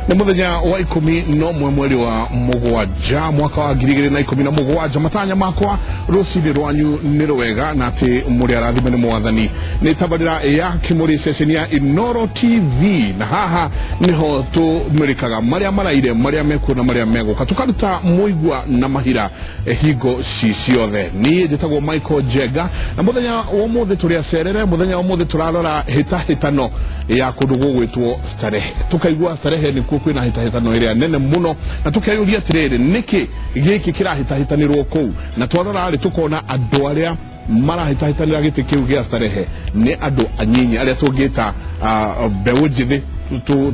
Nĩ mũthenya wa 11 mweri wa 7 mwaka wa 2017. Matanya makwa rũcinĩ rwanyu nĩ rwega na atĩ mũrĩ arathime nĩ Mwathani. Nĩ tabarĩra ya Kĩmũrĩ, ceceni ya Inoro TV, na haha nĩho tũmĩrĩkaga marĩa maraire, marĩa mekuo na marĩa megũka, tũkaruta mũigua na mahira hingo ci ciothe. Niĩ njĩtagwo Michael Njenga, na mũthenya wa ũmũthĩ tũrĩ acerere. Mũthenya wa ũmũthĩ tũrarora hĩtahĩtano ya kũndũ gũgwĩtwo Starehe. Tukaigua Starehe nĩkuo kwĩna hĩtahĩtano ĩrĩa nene mũno, na tũkeyũria atĩrĩrĩ, nĩkĩ gĩkĩ kĩrahĩtahĩtanĩrwo kũu? Na twarora rĩ, tũkona andũ arĩa marahĩtahĩtanĩra gĩtĩ kĩu gĩa Starehe nĩ andũ anyinyi arĩa tũngĩta mbeũ njĩthĩ,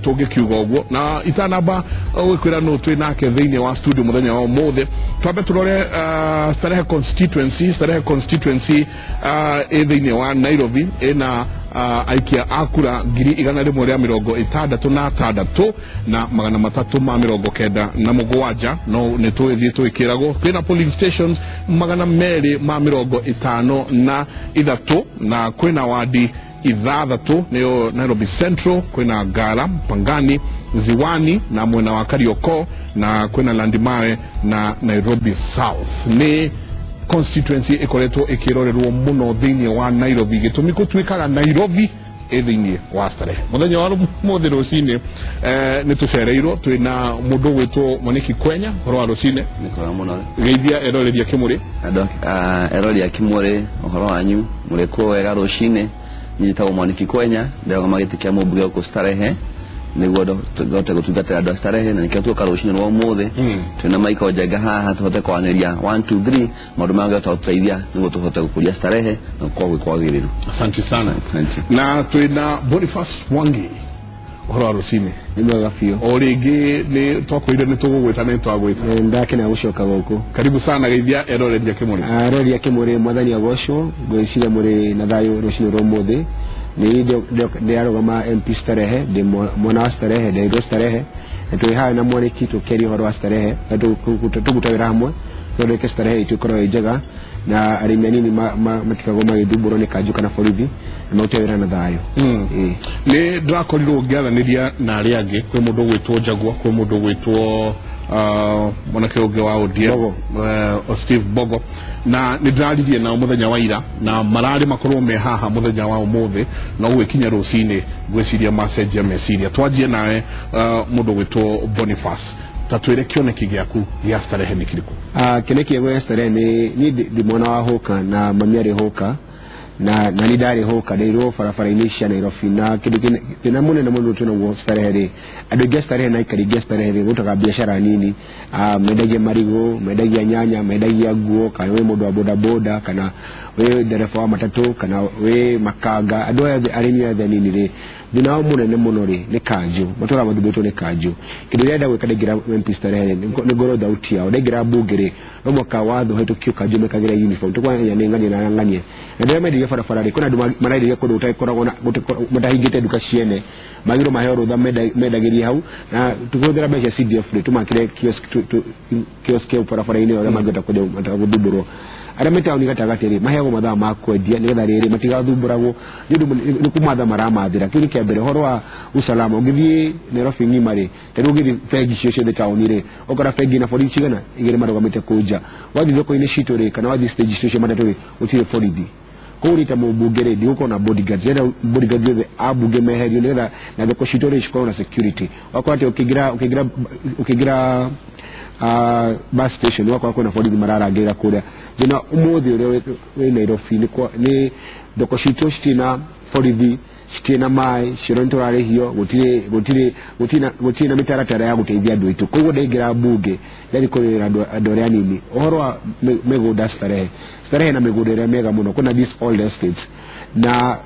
tũngĩkiuga ũguo. Na itanamba gwĩkwĩra nũ twĩ nake thĩinĩ wa studio mũthenya wa ũmũthĩ, twambe tũrore Starehe constituency. Starehe constituency ĩ thĩinĩ wa Nairobi, ĩna aikia a kura 166,397. No nĩ tũgĩthiĩ tũgĩkĩragwo kwĩna polling stations 253, na kwĩna wadi 6, nĩyo Nairobi Central, kwĩna Ngara, Pangani, Ziwani na mwena wa Kariokor, na kwĩna Landimawe na Nairobi South. Nĩ constituency ĩkoretwo ĩkĩrorerwo mũno thĩinĩ wa Nairobi, gĩtũmi gũtuĩkaga Nairobi ĩ thĩinĩ wa Starehe. Mũthenya wa mũthĩ rũcinĩ nĩ tũcereirwo, twĩna mũndũ ũgwĩtwo Mwaniki Kwenya. Ũhoro wa rũcinĩ? Nĩ kwega mũno. Geithia eroreria Kĩmũrĩ. Andũ erori a Kĩmũrĩ, ũhoro wanyu? Mũrĩ kuo wega rũcinĩ? Njĩtagwo Mwaniki Kwenya, ndĩrũgama gĩtĩ kĩa mũmbunge gũkũ Starehe nĩguo ndote gũtungatĩra andũ a Starehe, na nĩkĩo tuoka rũcinĩ rwa ũmũthĩ twĩna Michael Njenga haha tũhote kwaranĩria 1 2 3 maũndũ mangĩhota gũtũteithia nĩguo tũhote gũkũria Starehe na gũkorwo gwĩ kwagĩrĩru. Asante sana. Asante. Na twĩna Boniface Mwangi. Ũhoro wa rũcinĩ? Nĩ mwega biũ. O rĩngĩ nĩ twakwĩrire nĩ tũgũgwĩta, nĩ twagwĩta. Ndakena gũcoka gũkũ. Karibu sana, geithia eroreria Kĩmũrĩ. Aroria Kĩmũrĩ, Mwathani agocwo. Ngwĩciria mũrĩ na thayũ rũcinĩ rwa ũmũthĩ. Nĩ ndĩrarũgama MP Starehe, ndĩ mwana wa Starehe, nderirwo Starehe, na twĩ haha na Mwaniki tũkĩaria ũhoro wa Starehe na tũruta wĩra hamwe tũthondeke Starehe itũ ĩkorwo ĩ njega, na arĩmi anini matikagwo magĩthumbũrwo nĩ kanjũ kana borithi, na marute wĩra na thayũ. Ĩĩ. Nĩ ndĩrakorirwo ngĩaranĩria na arĩa angĩ, kwĩ mũndũ ũgwĩtwo Njagua, kwĩ mũndũ ũgwĩtwo mwanake ũngĩ wa ODM. Bogo. Steve Bogo, na nĩ ndĩraririe nao mũthenya wa ira na mararĩ makorwo me haha mũthenya wa ũmũthĩ, no gũgĩkinya rũcinĩ ngwĩciria macenjia meciria. Twanjie nawe, mũndũ ũgwĩtwo Boniface, ta twĩre kĩoneki gĩaku gĩa Starehe nĩ kĩrĩkũ? Kĩoneki gĩakwa gĩa Starehe nĩ niĩ ndĩ mwana wa hũka, na mami arĩ hũka, na niĩ ndarĩ hũka, nderirwo barabara-inĩ cia Nairobi. Na kĩndũ thĩna mũnene mũno twĩnaguo Starehe rĩ, andũ aingĩ a Starehe na aikari aingĩ a Starehe rĩ, marutaga biacara nini, mendagia marigũ, mendagia nyanya, mendagia nguo, kana wĩ mũndũ wa bodaboda, kana wĩ ndereba wa matatũ, kana wĩ makanga, andũ aya othe, arĩmi othe anini rĩ, thĩna wao mũnene mũno rĩ nĩ kanjũ, matũraga mathumbũrĩtwo nĩ kanjũ. Kĩndũ kĩrĩa ndĩrenda gwĩka ndaingĩra MP Starehe rĩ, nĩ ngorwo thauti yao. Ndaingĩra mbunge rĩ, no mwaka watho ũhetũkio kanjũ mekagĩra uniform, tũkwanania nĩ ng'ania na ng'ania. Na andũ arĩa mendagia barabara rĩ, kwĩna andũ marenderia kũndũ gũtakoragwo na matahingĩte nduka ciene, magĩrĩirwo maheo rũtha mendagĩrie hau, na tũkĩhũthĩra mbeca CDF rĩ, tũmakĩre kiosk, kiosk hau barabara-inĩ ũrĩa mangĩhota kwendia mategũthumbũrwo. Arĩa me taũni gatagatĩ rĩ, maheagwo mathaa ma kwendia nĩgetha rĩrĩ matigathumbũragwo nĩ ũndũ nĩ kũmatha maramathĩra. Kĩu nĩ kĩa mbere. Ũhoro wa usalama, ũngĩthiĩ Nairobi ng'ima rĩ, ta rĩu ũngĩthiĩ bengi cio ciothe taũni rĩ, ũkora bengi na borithi cigana igĩrĩ marũgamĩte kũu nja. Wathiĩ thoko-inĩ citũ rĩ, kana wathiĩ stage citũ cia matatũ rĩ, gũtirĩ borithi. Koguo niĩ ta mũmbunge rĩ, ndigũkorwo na bodyguards. Ndĩrenda bodyguards othe a mbunge meherio nĩgetha na thoko citũ rĩ cikorwo na security. Ũgakora atĩ ũkĩingĩra bus station, ũgakora kwĩna borithi mararangĩrĩra kũrĩa. Thĩna ũmũthĩ ũrĩa wĩ Nairobi nĩ thoko citũ citirĩ na borithi, citirĩ na maĩ, cioro nĩ tũrarĩhio, gũtirĩ na mĩtaratara ya gũteithia andũ aitũ. Koguo ndaingĩra mbunge ndathi kũrĩra andũ arĩa anini. Ũhoro wa mĩgũnda Starehe, Starehe na mĩgũnda ĩrĩa mĩega mũno, kwĩna these old estates na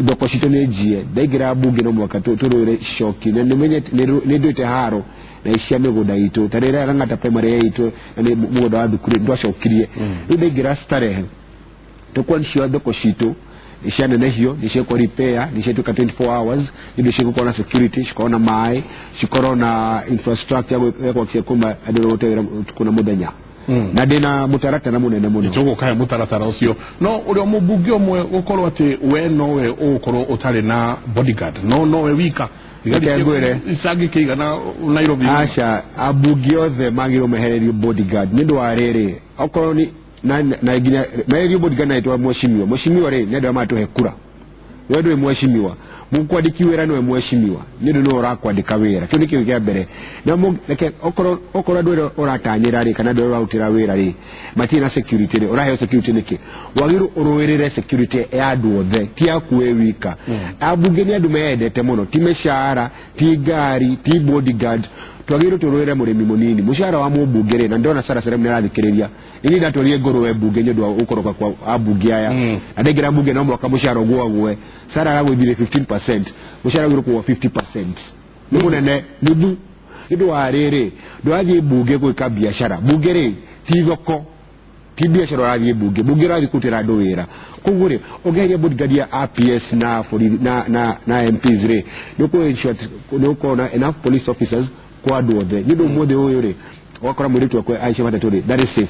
thoko citũ nĩ njie. Ndaingĩra mbunge no mũhaka tũrũĩre coki, na nĩ nduĩte haro na cia mĩgũnda itũ, ta rĩrĩa Lang'ata Primary itũ na nĩ mũgũnda wa thukuru ndwacokirie. Rĩu ndaingĩra Starehe tũkwanjia thoko citũ nĩ cianenehio, nĩ ciekwo repair, nĩ ciatuĩka 24 hours, nĩ ũndũ cigũkorwo na security, cikorwo na maĩ, cikorwo na infrastructure ya gwakcia kuma andũ gũte wĩra ũtukũ na mũthenya. Na ndĩna mũtaratara mũnene mũno. Tũgũkahe mũtaratara ũcio, no ũrĩa mũmbunge ũmwe gũkorwo atĩ we nowe ũgũkorwo ũtarĩ na bodyguard, no nowe wika. Reke ngwĩre. Icangĩ kĩigana Nairobi? Aca, ambunge othe magĩrĩirwo mehererio bodyguard nĩ ũndũ wa rĩrĩ, okorwo nĩ na nginya mehererio bodyguard na ĩtwa mheshimiwa. Mheshimiwa rĩ, nĩ andũ arĩa maratũhe kura. We ndũrĩ mheshimiwa, mũkwandĩki wĩra nĩwe mheshimiwa, nĩ ũndũ nĩwe ũrakwandĩka wĩra. Kĩu nĩ kĩndũ kĩa mbere. Na reke okorwo andũ arĩa ũratanyĩra rĩ, kana andũ arĩa ũrarutĩra wĩra rĩ, matirĩ na security rĩ, ũraheo security nĩkĩ? Wagĩrĩirwo ũrũĩrĩre security ya andũ othe, ti yaku we wika. Ambunge nĩ andũ meyendete mũno, ti mĩcara, ti ngari, ti bodyguard. Twagĩrĩirwo tũrũĩre mũrĩmi mũnini. Mũcara wa mũmbunge rĩ, na ndĩrona Sarah Serem nĩ arathikĩrĩria, niĩ ndatwarire ngũrũwe mbunge nĩ ũndũ wa gũkoroka kwa ambunge aya. Na ndaingĩra mbunge no mwaka mũcara ũgũagũe. Sarah aragũithire 15%, mũcara wagĩrĩirwo kũgũa 50%, nĩ mũnene nuthu, nĩ ũndũ wa rĩrĩ, ndũrathiĩ mbunge gwĩka biacara. Mbunge rĩ ti thoko, ti biacara. Ũrathiĩ mbunge, mbunge ũrathiĩ kũrutĩra andũ wĩra. Koguo rĩ, ũngĩheria bodyguard ya APS na borithi na MPs rĩ, nĩ ũkũ ensure atĩ nĩ ũgũkorwo na enough police officers kwa andũ othe, nĩ ũndũ ũmũthĩ ũyũ rĩ, ũgakora mũirĩtu wakwa aica matatũ rĩ, ndarĩ safe,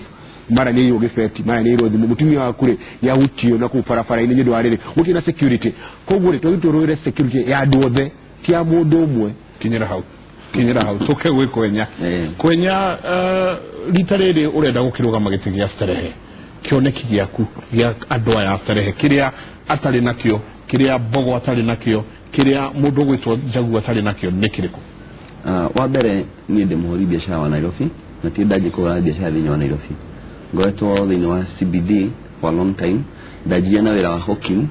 mara nĩ aiywo gĩbeti, mara nĩ aiywo thimũ, mũtumia waku rĩ, nĩ ahutio na kũu barabara-inĩ, nĩ ũndũ wa rĩrĩ, gũtirĩ na security. Koguo rĩ, twagĩrĩirwo tũrũĩre security ya andũ othe, ti ya mũndũ ũmwe. Kinyĩra hau, kinyĩra hau, tũke gwĩ Kwenya. Kwenya, rita rĩrĩ ũrenda gũkĩrũgama gĩtĩ gĩa Starehe. Kĩoneki gĩaku gĩa andũ aya a Starehe, kĩrĩa atarĩ nakĩo, kĩrĩa Mbogo atarĩ nakĩo, kĩrĩa mũndũ ũgwĩtwo Njaguo atarĩ nakĩo, nĩ kĩrĩkũ? Wa mbere, niĩ ndĩ mũhũri biacara wa Nairobi, na ti ndanjie kũhũra biacara thĩinĩ wa Nairobi. Ngoretwo thĩinĩ wa CBD for a long time. Ndanjirie na wĩra wa hawking,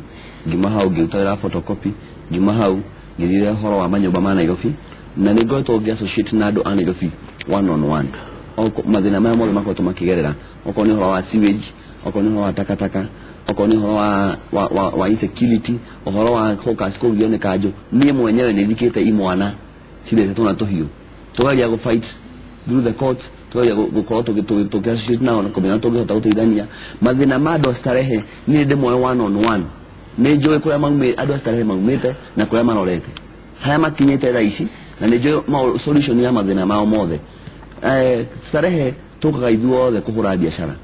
ngiuma hau ngĩruta wĩra wa photocopy, ngiuma hau ngĩthire ũhoro wa manyũmba ma Nairobi, na nĩ ngoretwo ngĩ associate na andũ a Nairobi one on one. Mathĩna maya mothe makoretwo makĩgerera, okorwo nĩ ũhoro wa sewage, okorwo nĩ ũhoro wa takataka, okorwo nĩ ũhoro wa insecurity, ũhoro wa hawkers kũgio nĩ kanjũ, niĩ mwenyewe nĩ thikĩte imwana cithecetwo na tũhiũ. Tũgeria gũ fight through the court, tũgeria gũkorwo tũkĩ associate nao na kũmenya tũngĩhota gũteithania mathĩna ma andũ a Starehe. Niĩ ndĩmoe one on one, nĩ njũĩ kũrĩa andũ a Starehe maumĩte na kũrĩa marorete, harĩa makinyĩte thaa ici, na nĩ njũĩ solution ya mathĩna mao mothe. Starehe tũkaga ithuothe kũhũra biacara,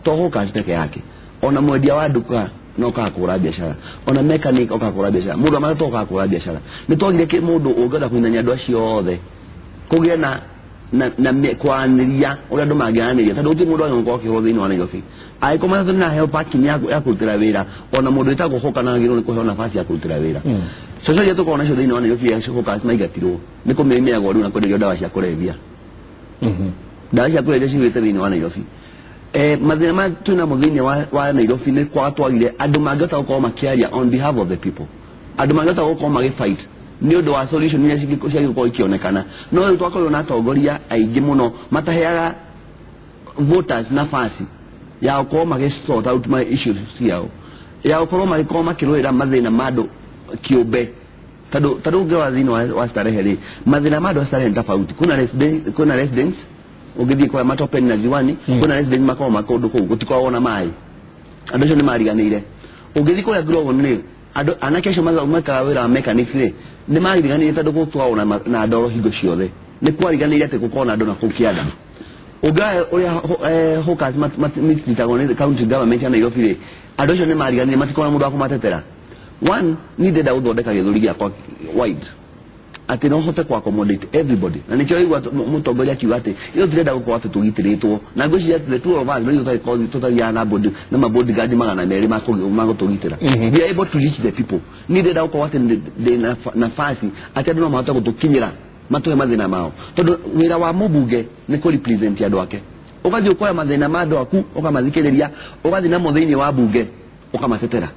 to hawkers peke yake, ona mwendia wa nduka no okaga kũhũra biacara, ona mechanic okaga kũhũra biacara, mũndũ wa matatũ okaga kũhũra biacara. Nĩ twagire mũndũ ũngĩhota kũinania andũ acio othe, kũgĩe na kwaranĩria ũrĩa andũ mangĩaranĩria, tondũ gũtirĩ mũndũ wagĩrĩirwo gũkorwo akĩhũrwo thĩinĩ wa Nairobi. Angĩkorwo matatũ nĩ aheo parking ya kũrutĩra wĩra, ona mũndũ wĩtagwo hawker no agĩrĩirwo nĩ kũheo nafasi ya kũrutĩra wĩra. Coco iria tũkoragwo nacio thĩinĩ wa Nairobi ya hawkers maingatirwo nĩ kũmĩmĩagwo rĩu na kwenderio ndawa cia kũrebia. Ndawa cia kũrebia cihũrĩte thĩinĩ wa Nairobi. Mathĩna marĩa twĩ namo thĩinĩ wa Nairobi nĩ kwaga twagire andũ mangĩhota gũkorwo makĩaria on behalf of the people, andũ mangĩhota gũkorwo magĩfight nĩ ũndũ wa solution iria ciagĩrĩirwo gũkorwo ikĩonekana. No rĩu twakorirwo na atongoria aingĩ mũno mataheaga voters nafasi ya gũkorwo magĩ sort out ma issues ciao, ya gũkorwo magĩkorwo makĩrũĩra mathĩna ma andũ kĩũmbe. Tondũ ũngĩrora thĩinĩ wa Starehe rĩ, mathĩna ma andũ a Starehe nĩ tofauti. Kwĩna residents ũngĩthiĩ kũrĩa Matopeni na Ziwani, kwĩna residents makoragwo ma kũndũ kũu gũtikoragwo na maĩ, andũ acio nĩ mariganĩire. Ũngĩthiĩ kũrĩa Grogon rĩ, andũ anake acio mekaga wĩra wa mechanics rĩ, nĩ mariganĩire tondũ gũkoragwo na ndoro hingo ciothe, nĩ kwariganĩire atĩ gũkoragwo na andũ na kũu kĩanda. Ũngĩrora ũrĩa hawkers mistreatagwo nĩ county government ya Nairobi rĩ, andũ acio nĩ mariganĩire, matikoragwo na mũndũ wa kũmatetera. One, niĩ ndĩrenda gũthondeka gĩthũri gĩakwa wide atĩ no hote ku accommodate everybody, na nĩkĩo igua mũtongoria akiuga atĩ ithuĩ tũrenda gũkorwo atĩ tũgitĩrĩtwo, na ngwĩciria atĩ the two of us no ithuĩ tũtagĩkorwo tũtathiaga na body na mabodyguard 200 ma gũtũgitĩra. We are able to reach the people. Niĩ ndĩrenda gũkorwo atĩ ndĩ na nafasi atĩ andũ no mahote gũtũkinyĩra matũhe mathĩna mao, tondũ wĩra wa mũmbunge nĩ kũ represent andũ ake. Ũgathiĩ ũkoya mathĩna ma andũ aku, ũkamathikĩrĩria, ũgathiĩ namo thĩinĩ wa mbunge, ũkamatetera.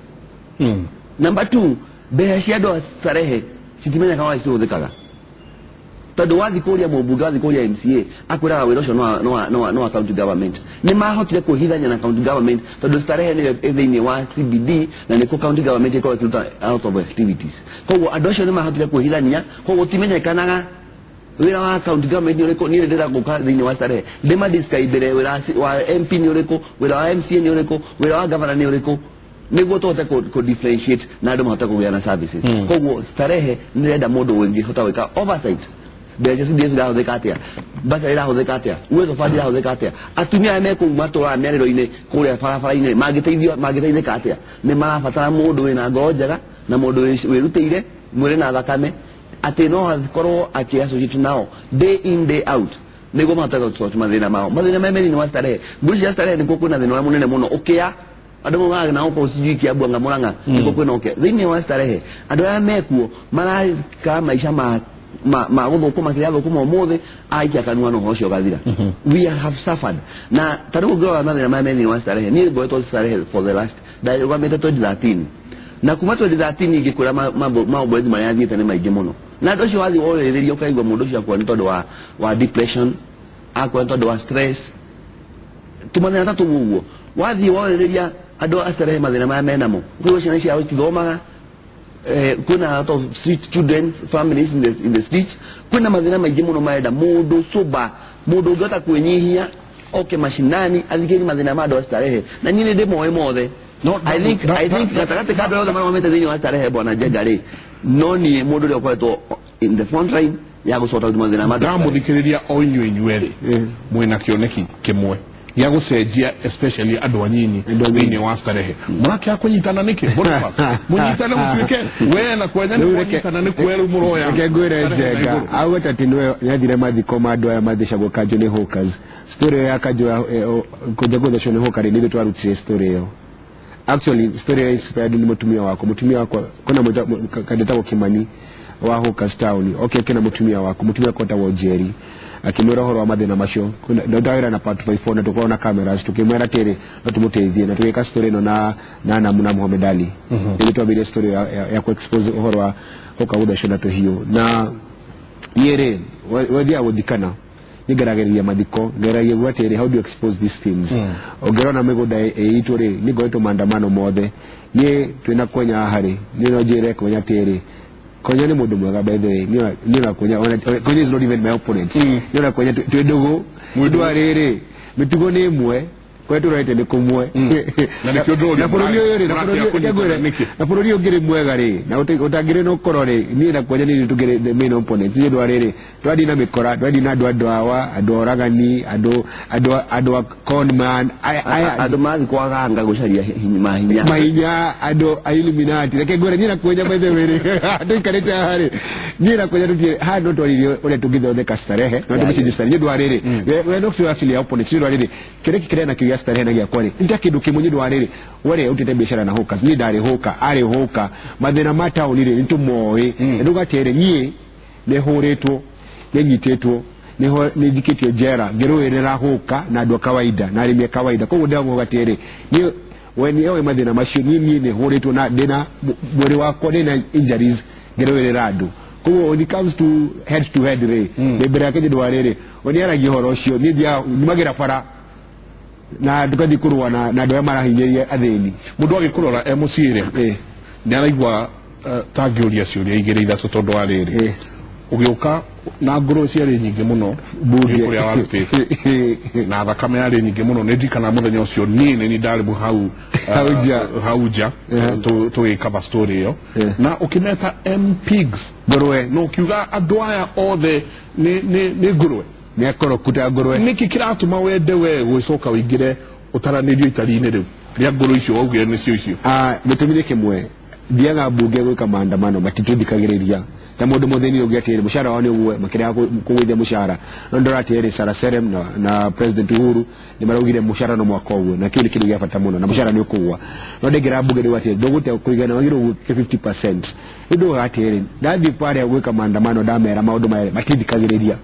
Number two, mbeca cia andũ a Starehe citimenyekaga ũrĩa cihũthĩkaga, tondũ wathiĩ kũria mũmbunge, wathiĩ kũria MCA, akwĩraga wĩra ũcio no wa county government. Nĩ mahotire kwĩhithania na county government, tondũ Starehe nĩyo ĩ thĩinĩ wa CBD na nĩkuo county government ĩkoragwo ĩkĩruta a lot of activities. Koguo andũ acio nĩ mahotire kwĩhithania, koguo gũtimenyekanaga wĩra wa county government nĩ ũrĩkũ. Niĩ ndĩrenda gũka thĩinĩ wa Starehe ndĩmadescribere wĩra wa MP nĩ ũrĩkũ, wĩra wa MCA nĩ ũrĩkũ, wĩra wa governor nĩ ũrĩkũ, nĩguo tũhote kũ differentiate na andũ mahote kũgĩa na services. Koguo Starehe nĩrenda mũndũ ũngĩhota gwĩka oversight. Mbeca CDF irahũthĩka atĩa? Mbeca irahũthĩka atĩa? Uwezo Fund irahũthĩka atĩa? Atumia arĩa me kũu matũraga mĩarĩro-inĩ kũrĩa barabara-inĩ mangĩteithio, mangĩteithĩka atĩa? Nĩ marabatara mũndũ wĩna ngoro njega na mũndũ wĩrutĩire mwĩrĩ na thakame, atĩ no akorwo akĩ associate nao day in, day out, nĩguo mahote gũsort mathĩna mao, mathĩna marĩa me thĩinĩ wa Starehe. Ngwĩciria cia Starehe nĩkuo kwĩna thĩna ũrĩa mũnene mũno, ũkĩa andũ maugaga na gũkũ sijui Kiambu anga Murang'a, nĩkuo kwĩna ũkĩa thĩinĩ wa Starehe. Andũ arĩa mekuo maraikara maica ma gũthũkũma, kĩrĩa thũkũma ũmũthĩ aikia kanua na ũhoro ũcio ũgathira. We have suffered, na ta rĩu ũngĩrora mathĩna marĩa me thĩinĩ wa Starehe, niĩ ngoretwo Starehe for the last, ndarũgamĩte 2013, na kuma 2013 ingĩkwĩra maũmbũrezi marĩa athiĩte nĩ maingĩ mũno, na andũ acio wathiĩ worĩrĩria ũkaigua mũndũ ũcio akua nĩ tondũ wa depression, akua nĩ tondũ wa stress, tũmathĩna ta tũu ũguo. Wathiĩ worĩrĩria andũ a Starehe mathĩna marĩa menamo, ũkaigua ciana ciao itithomaga, kwĩna a lot of street children, families in the streets. Kwĩna mathĩna maingĩ mũno marenda mũndũ sober, mũndũ ũngĩhota kwĩnyihia oke mashinani athikĩrĩrie mathĩna ma andũ a Starehe, na niĩ nĩ ndĩmoĩ mothe. No, I think I think gatagatĩ ka andũ othe marũgamĩte thĩinĩ wa Starehe, bwana Njenga rĩ, no niĩ mũndũ ũrĩa ũkoretwo in the front line ya gũcota mathĩna ma andũ a Starehe. Ndamũthikĩrĩria o inyuĩ inyuerĩ, mwĩna kĩoneki kĩmwe gĩa gũcenjia, especially andũ anyinyi Andũ anyinyi. thĩinĩ wa Starehe. Mũrakĩaga kũnyitana nĩkĩ? Boniface, mũnyitane mũtuĩke we na kwenya nĩ Rĩu mwanyitana nĩ kwerũ mũroya Reke ngwĩre, Starehe na Njenga, igũrũ. auga atĩ nĩwe nĩathire mathiko ma andũ aya mathecagwo kanjũ nĩ hawkers. Story ĩyo ya kanjũ ya kũnja gũthecwo nĩ hawker rĩ, nĩ ithuĩ twarutire story ĩyo. Actually, story ĩyo inspired nĩ mũtumia wakwa. Mũtumia wakwa kwĩna kandĩtagwo Kimani wa Hawkers Town, okay, kena mũtumia wakwa, mũtumia wakwa etagwo Njeri, akĩmwĩra ũhoro wa mathĩna macio. Ndawĩra na Part 54 na tũkorwo na cameras, tũkĩmwĩra atĩrĩ no tũmũteithie, na tũgĩka story ĩno na Muhammad Ali. Nĩguo twambĩrĩrie story ya ku expose ũhoro wa gũka gũthecwo na tũhiũ. Na niĩ rĩ, wethiaga gũthikana, nĩngeragĩria mathiko, ngeragia kuga atĩrĩ, how do you expose these things? Ũngĩrona mĩgũnda ĩitũ rĩ, nĩ ngoretwo maandamano mothe. Niĩ twĩna Kwenya haha rĩ, niĩ no njĩre Kwenya atĩrĩ, Kwenya nĩ mũndũ mwega, by the way. Niĩ na Kwenya, Kwenya is not even my opponent. Niĩ na Kwenya twĩ ndũgũ. Mwĩ ndũ wa rĩrĩ, mĩtugo nĩ ĩmwe, kũrĩa tũrorete nĩ kũmwe. Na nĩkĩo ndũria, Na bũrũri ũyũ rĩ, na mũrakĩaga bũrũri kũnyitana ngwĩre, nĩkĩ? Na bũrũri ũyũ ũngĩrĩ mwega rĩ, na ũtangĩrĩ na ũkoro rĩ, niĩ na Kwenya nĩ tũngĩrĩ the main opponents. Nĩ ũndũ wa rĩrĩ, twathiĩ na mĩkora, twathiĩ na andũ awa, andũ oragani, andũ a con man aya. Andũ mathiĩ kwa ganga gũcaria mahinya. Mahinya, andũ a Illuminati. Reke ngwĩre, niĩ na Kwenya, by the way rĩ, tũikarĩte haha rĩ, niĩ na Kwenya tũtirĩ haha, no twaririe ũrĩa tũngĩthondeka Starehe na tũmĩcenjie Starehe. Nĩ ũndũ wa rĩrĩ, we no actually opponents. Nĩ ũndũ wa rĩrĩ, kĩrĩa kĩrĩa nakĩo gĩa Starehe na gĩakwa rĩ, nĩ ta kĩndũ kĩmwe. Nĩ ũndũ wa rĩrĩ, we rĩ, ũrutĩte biacara na hawkers, niĩ ndarĩ hawker, arĩ hawker, mathĩna ma taũni rĩ, nĩ tũmoĩ. Na nduga atĩrĩ, niĩ nĩ hũrĩtwo, nĩ nyitĩtwo, nĩ njikĩtio njera ngĩrũĩrĩra hũka na andũ a kawaida na arĩmi a kawaida. Koguo ndĩramuga atĩrĩ, niĩ we nĩ oĩ mathĩna macio. Niĩ nĩ hũrĩtwo na ndĩna mwĩrĩ wakwa ndĩna injuries ngĩrũĩrĩra andũ. Koguo when it comes to head to head rĩ, nĩ mbere yake. Nĩ ũndũ wa rĩrĩ, we nĩ aragia ũhoro ũcio, niĩ thiaga nyumagĩra bara na tũgathiĩ kũrũa na andũ arĩa marahinyĩrĩria athĩni. Mũndũ agĩkũrora e mũciĩ rĩ, nĩ araigua ta ngĩũria ciũria igĩrĩ ithatũ, tondũ wa rĩrĩ, ũgĩũka na ngũrũ ciarĩ nyingĩ mũno Bunge. kũrĩa warutĩte, na thakame yarĩ nyingĩ mũno. Nĩ ndirikana mũthenya ũcio niĩ nĩ niĩ ndarĩ hau Hau nja. Hau nja tũgĩcover story ĩyo, na ũkĩmeta M pigs. Ngũrwe. Na ũkiuga andũ aya othe nĩ ngũrwe. Nĩ akoroku ta ngũrwe. Nĩkĩ kĩratũma wende we gwĩcoka ũingĩre ũtaranĩrio itari-inĩ rĩu rĩa ngũrũ icio waugire nĩcio icio? Ah, gĩtũmi nĩ kĩmwe. Thiaga mbunge gwĩka maandamano, matitũthikagĩrĩria. Ta mũndũ mũthĩni ũngĩ atĩrĩ, mũcara wao nĩ ũgwe, makĩrega kũgũithia mũcara, no ndora atĩrĩ, Sarah Serem na President Uhuru nĩ maraugire mũcara no mwaka ũguo, na kĩu nĩ kĩndũ gĩa bata mũno, na mũcara nĩ ũkũgwa. No ndaingĩra mbunge nĩ atĩrĩ, ndũgũte kũigana, wagĩrĩirwo gwĩka 50%. Rĩu ndauga atĩrĩ, ndathiĩ parĩa gwĩka maandamano, ndamera maũndũ maya, matithikagĩrĩria.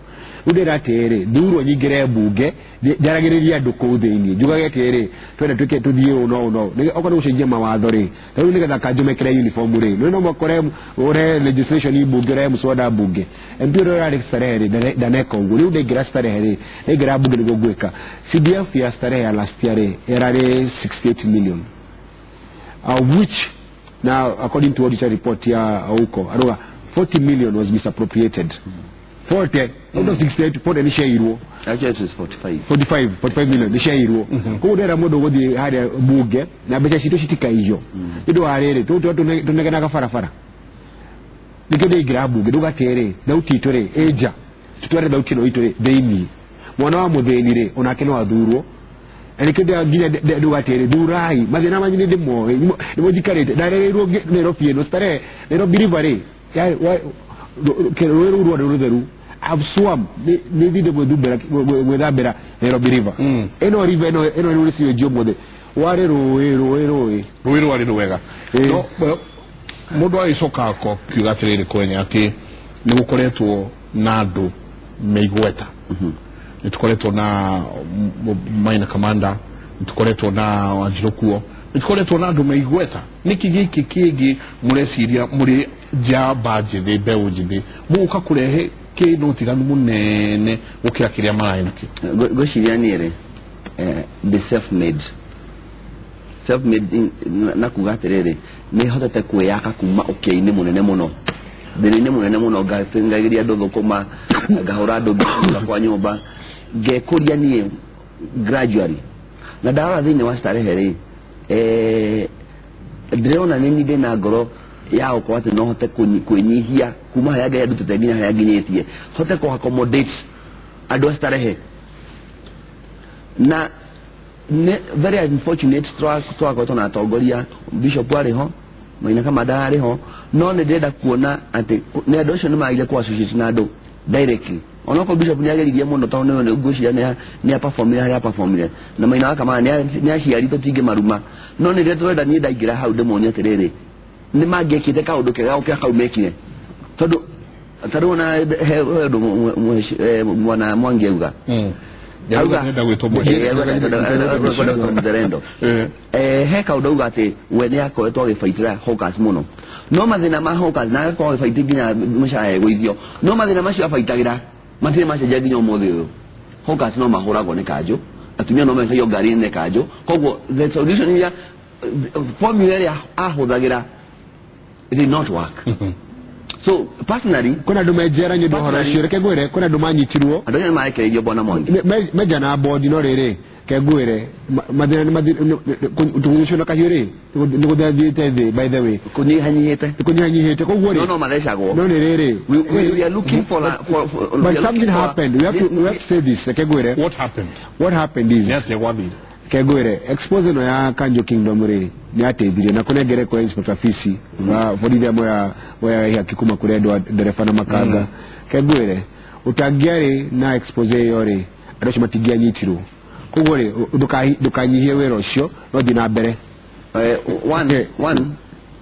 Rĩu ndĩra atĩrĩ, thurwo nyingĩre mbunge, njaragĩrĩrie andũ kũu thĩiniĩ, njugage atĩrĩ, twenda twĩke tũthiĩ ũũ no ũũ no ũũ. Okorwo nĩ gũcenjia mawatho rĩ, ta rĩu nĩgetha kanjũ mekĩre uniform rĩ, nĩ no makore ũrehe legislation mbunge, ũrehe mũswada mbunge. MP ũrĩa ũrarĩ Starehe rĩ, ndaneka ũguo. Rĩu ndaingĩra Starehe rĩ, ndaingĩra mbunge nĩguo ngwĩka. CDF ya Starehe ya last year rĩ, ĩrarĩ 68 million, which now, according to auditor report ya huko, aruga 40 million was misappropriated. 40 out of 68, 40 nĩ ciairwo. Actually, it is 45. 45, 45 million nĩ ciairwo. Koguo ndĩrera mũndũ ũgũthiĩ harĩa bunge na mbeca citũ citikaiywo. Nĩ ũndũ wa rĩrĩ, tũtũ tũnegenaga barabara, nĩkĩo ndĩingĩra bunge nduga atĩrĩ, thauti itũ rĩ ĩnja. Tutware thauti ĩno itũ rĩ thĩinĩ. Mwana wa mũthĩni rĩ, onake no athurwo. Na nĩkĩo nginya nduga atĩrĩ, thurai mathĩna manyu nĩ ndĩmoĩ, nĩmo njikarĩte ndarereirwo Nairobi ĩno, Starehe, Nairobi River rĩ, rũĩ rũu rwarĩ rũtheru. I've swam, nĩ thiĩte gwĩthumbĩra, gwĩthambĩra Nairobi River. Ĩno river ĩno ĩno nĩ sewage ũmũthĩ, warĩ rũĩ rũĩ rũĩ. Rũĩ rwarĩ rwega. Ĩĩ. No well, mũndũ agĩcoka akiuga atĩrĩrĩ, Kwenya, atĩ nĩ gũkoretwo na andũ me igweta, nĩ tũkoretwo na Maina Kamanda, nĩ tũkoretwo na Wanjirũ kuo, nĩ tũkoretwo na andũ me igweta. Nĩkĩ gĩkĩ kĩngĩ mũreciria mũrĩ njamba njĩthĩ, mbeũ njĩthĩ, mũgũka kũrehe kĩndũ ũtiganu mũnene gũkĩra kĩrĩa mararĩ nakĩo? Ngwĩciria niĩ rĩ, ndĩ self made, self made na kuga atĩrĩrĩ, nĩ hotete kwĩyaka kuma ũkĩa-inĩ mũnene mũno, thĩna-inĩ mũnene mũno, ngageria andũ thũkũma, ngahũra andũ nyũmba kwa nyũmba, ngekũria niĩ gradually. Na ndarora thĩinĩ wa Starehe rĩ, ndĩrona nĩ niĩ ndĩna ngoro ya gũkorwo atĩ no hote kwĩnyihia kuma harĩa Ngai andutĩte nginya harĩa nginyĩtie, hote kũ accommodate andũ a Starehe. Na nĩ very unfortunate twakoretwo na atongoria, bishop arĩ ho, Maina Kamanda arĩ ho, no nĩ ndĩrenda kuona atĩ nĩ andũ acio nĩ magire kũ associate na andũ directly, onokorwo bishop nĩ ageririe mũno, tondũ nĩ ngwĩciria nĩ aperformire harĩa aperformire, na Maina wa Kamanda nĩ aciari, tũtingĩmaruma, no nĩ rĩrĩa tũrenda niĩ ndaingĩra hau ndĩmonie atĩrĩrĩ, nĩ mangĩekĩte kaũndũ kega gũkĩra kau mekire, tondũ ta rĩu ona he ũndũ mwana Mwangi auga. Auga- Ndĩrenda gwĩtwo Mwangi. Auga mzalendo. He kaũndũ auga atĩ we nĩ akoretwo agĩbaitĩra hawkers mũno, no mathĩna ma hawkers, na agakorwo agĩbaitĩ nginya mũcara ĩgũithio, no mathĩna macio abaitagĩra matirĩ macenjia nginya ũmũthĩ ũyũ. Hawkers no mahũragwo nĩ kanjũ, atumia no mekagio ngari nĩ kanjũ. Koguo the solution iria, formula ĩrĩa ahũthagĩra, it did not work. So personally, Kwĩna andũ menjera nĩ ũndũ wa ũhoro ũcio. Reke ngwĩre, kwĩna andũ manyitirwo. Andũ acio nĩ marekereirio, bwana Mwangi. Menja na bondi, no rĩrĩ, ke ngwĩre, mathĩna nĩ tũgucwo na kahiũ rĩ, nĩ gũthiĩte thĩ, by the way. Kũnyihanyihĩte. Kũnyihanyihĩte, koguo rĩ, no no mathecagwo. No nĩ rĩrĩ, We are looking for we but are looking something happened. We have to say this. Reke ngwĩre. What happened? What happened is, Nĩ atĩa gwathire? Reke ngwĩre, expose ĩno ya Kanjo Kingdom rĩ, nĩ yateithirie na kũnengere kwa Inspector Fisi wa borithi moya moya ihaki kuma kũrĩ andũ a ndereba na makanga. Reke ngwĩre, ũtangĩarĩ na expose ĩyo rĩ, andũ acio matingĩanyitirwo. Koguo rĩ, ndũkanyihie wĩra ũcio, no thiĩ na mbere. One, one,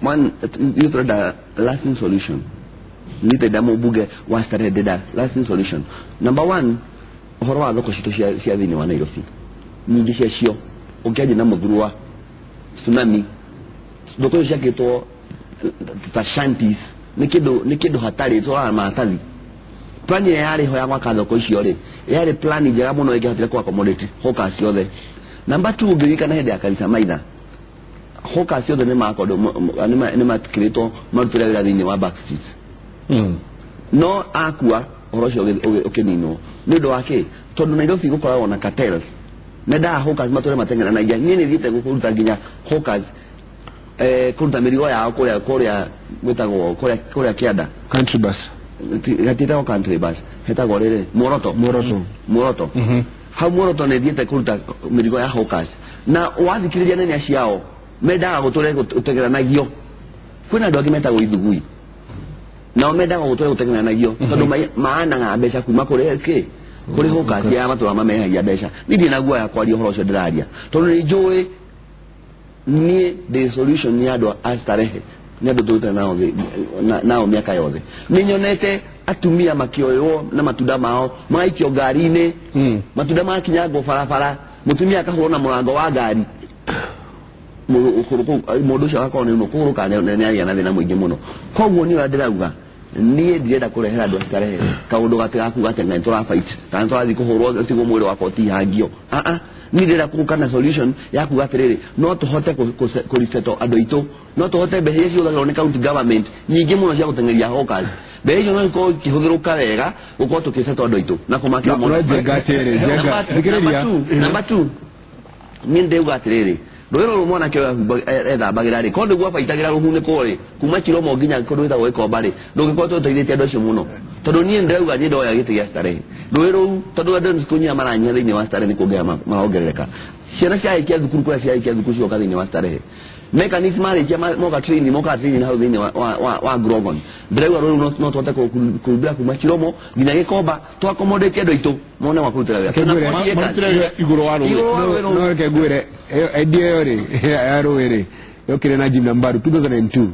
one, ithuĩ tũrenda lasting solution. Niĩ ndenda mũmbunge wa Starehe, ndenda lasting solution. Number one, ũhoro wa thoko citũ cia thĩinĩ wa Nairobi, nyingĩ ciacio ũkĩanjia na Mũthurwa, Tsunami, thoko icio ciakĩtwo ta shanties, nĩ kĩndũ hatarĩ tũraga maratathi. Plan ĩrĩa yarĩ ho ya gwaka thoko icio rĩ, yarĩ plan njega mũno ĩngĩahotire kũ accommodate hawkers ciothe. Number two, ũngĩririkana hĩndĩ ya Karisa Maitha, hawkers ciothe nĩ makondo nĩ matikĩrĩtwo marutĩre wĩra thĩinĩ wa back streets, no akua ũhoro ũcio ũkĩninwo. Nĩ ũndũ wa kĩ? Tondũ Nairobi gũkoragwo na cartels, mendaga hawkers matũre mateng'eranagia. Niĩ nĩ thiĩte kũruta nginya hawkers, kũruta mĩrigo yao kũrĩa gwĩtagwo kũrĩa kĩanda. Country bus. Gatiĩtagwo country bus, hetagwo rĩrĩ Muoroto. Muoroto. Muoroto. Hau Muoroto nĩ thiĩte kũruta mĩrigo ya hawkers, na wathikĩrĩria nene ciao mendaga gũtũre gũtegeranagio. Kwĩna andũ angĩ metagwo ithugui, nao mendaga gũtũre gũtegeranagio tondũ maanaga mbeca kuma kũrĩ kĩ, kũrĩ hawkers ya matũra mamehagia mbeca. Niĩ ndirĩ na guoya kwaria ũhoro ũcio ndĩraria, tondũ nĩ njũĩ niĩ ndĩ solution ya andũ a Starehe. Nĩ andũ tũrutane nao nao mĩaka yothe. Nĩ nyonete atumia makĩoywo na matunda mao magaikio ngari-inĩ, matunda makinyangwo barabara, mũtumia akahũrwo na mũrango wa ngari. Mũndũ ũcio agakorwo nĩ kũhũrũka, nĩ agĩa na thĩna mũingĩ mũno. Koguo niĩ ũrĩa ndĩrauga, niĩ ndirenda kũrehera andũ a Starehe kaũndũ gatigakuga atĩ nĩ tũrafight kana tũrathiĩ kũhũrwo tiguo mwĩrĩ wakwa ũtihangio. Ah, niĩ ndĩrenda gũka na solution ya kuga atĩrĩrĩ, no tũhote kũriseto andũ aitũ, no tũhote mbeca iria cihũthagĩrwo nĩ county government nyingĩ mũno cia gũteng'eria hawkers, mbeca icio no ikorwo ikĩhũthĩrũka wega gũkorwo tũkĩseto andũ aitũ na kũmakĩra. No, no, Njenga atĩrĩ, Njenga, thikĩrĩria. Number two, niĩ ndĩuga atĩrĩrĩ, Rũĩ rũrũ mwanake ũyũ ethambagĩra rĩ, korwo nĩguo abaitagĩra rũhunĩko rĩ, kuma Chiromo nginya kũndũ gwĩtagwo Gĩkomba rĩ, ndũngĩkorwo tũteithĩtie andũ acio mũno. Tondũ niĩ ndĩrauga niĩ ndoya gĩtĩ gĩa Starehe. Rũĩ rũu tondũ andũ nĩ kũnyiha maranyiha thĩinĩ wa Starehe nĩ kuongerera marongerereka. Ciana ciarĩkia thukuru kũrĩa ciarĩkia thukuru cioka thĩinĩ wa Starehe. Mechanics marĩkia moka training, mokaga training hau thĩinĩ wa Grogon. Ndĩrauga rũĩ rũu no tũhote kũhumbĩra kuma Chiromo nginya Gĩkomba, tũ accommodate andũ aitũ mone gwa kũrutĩra wĩra. Reke ngwĩre- Twĩna 40 acres. Marutĩre wĩra igũrũ wa rũĩ. Igũrũ wa rũĩ rũu. No reke ngwĩre ĩyo idea ĩyo rĩ ya rũĩ rĩ yokire na Jim Nambaru 2002,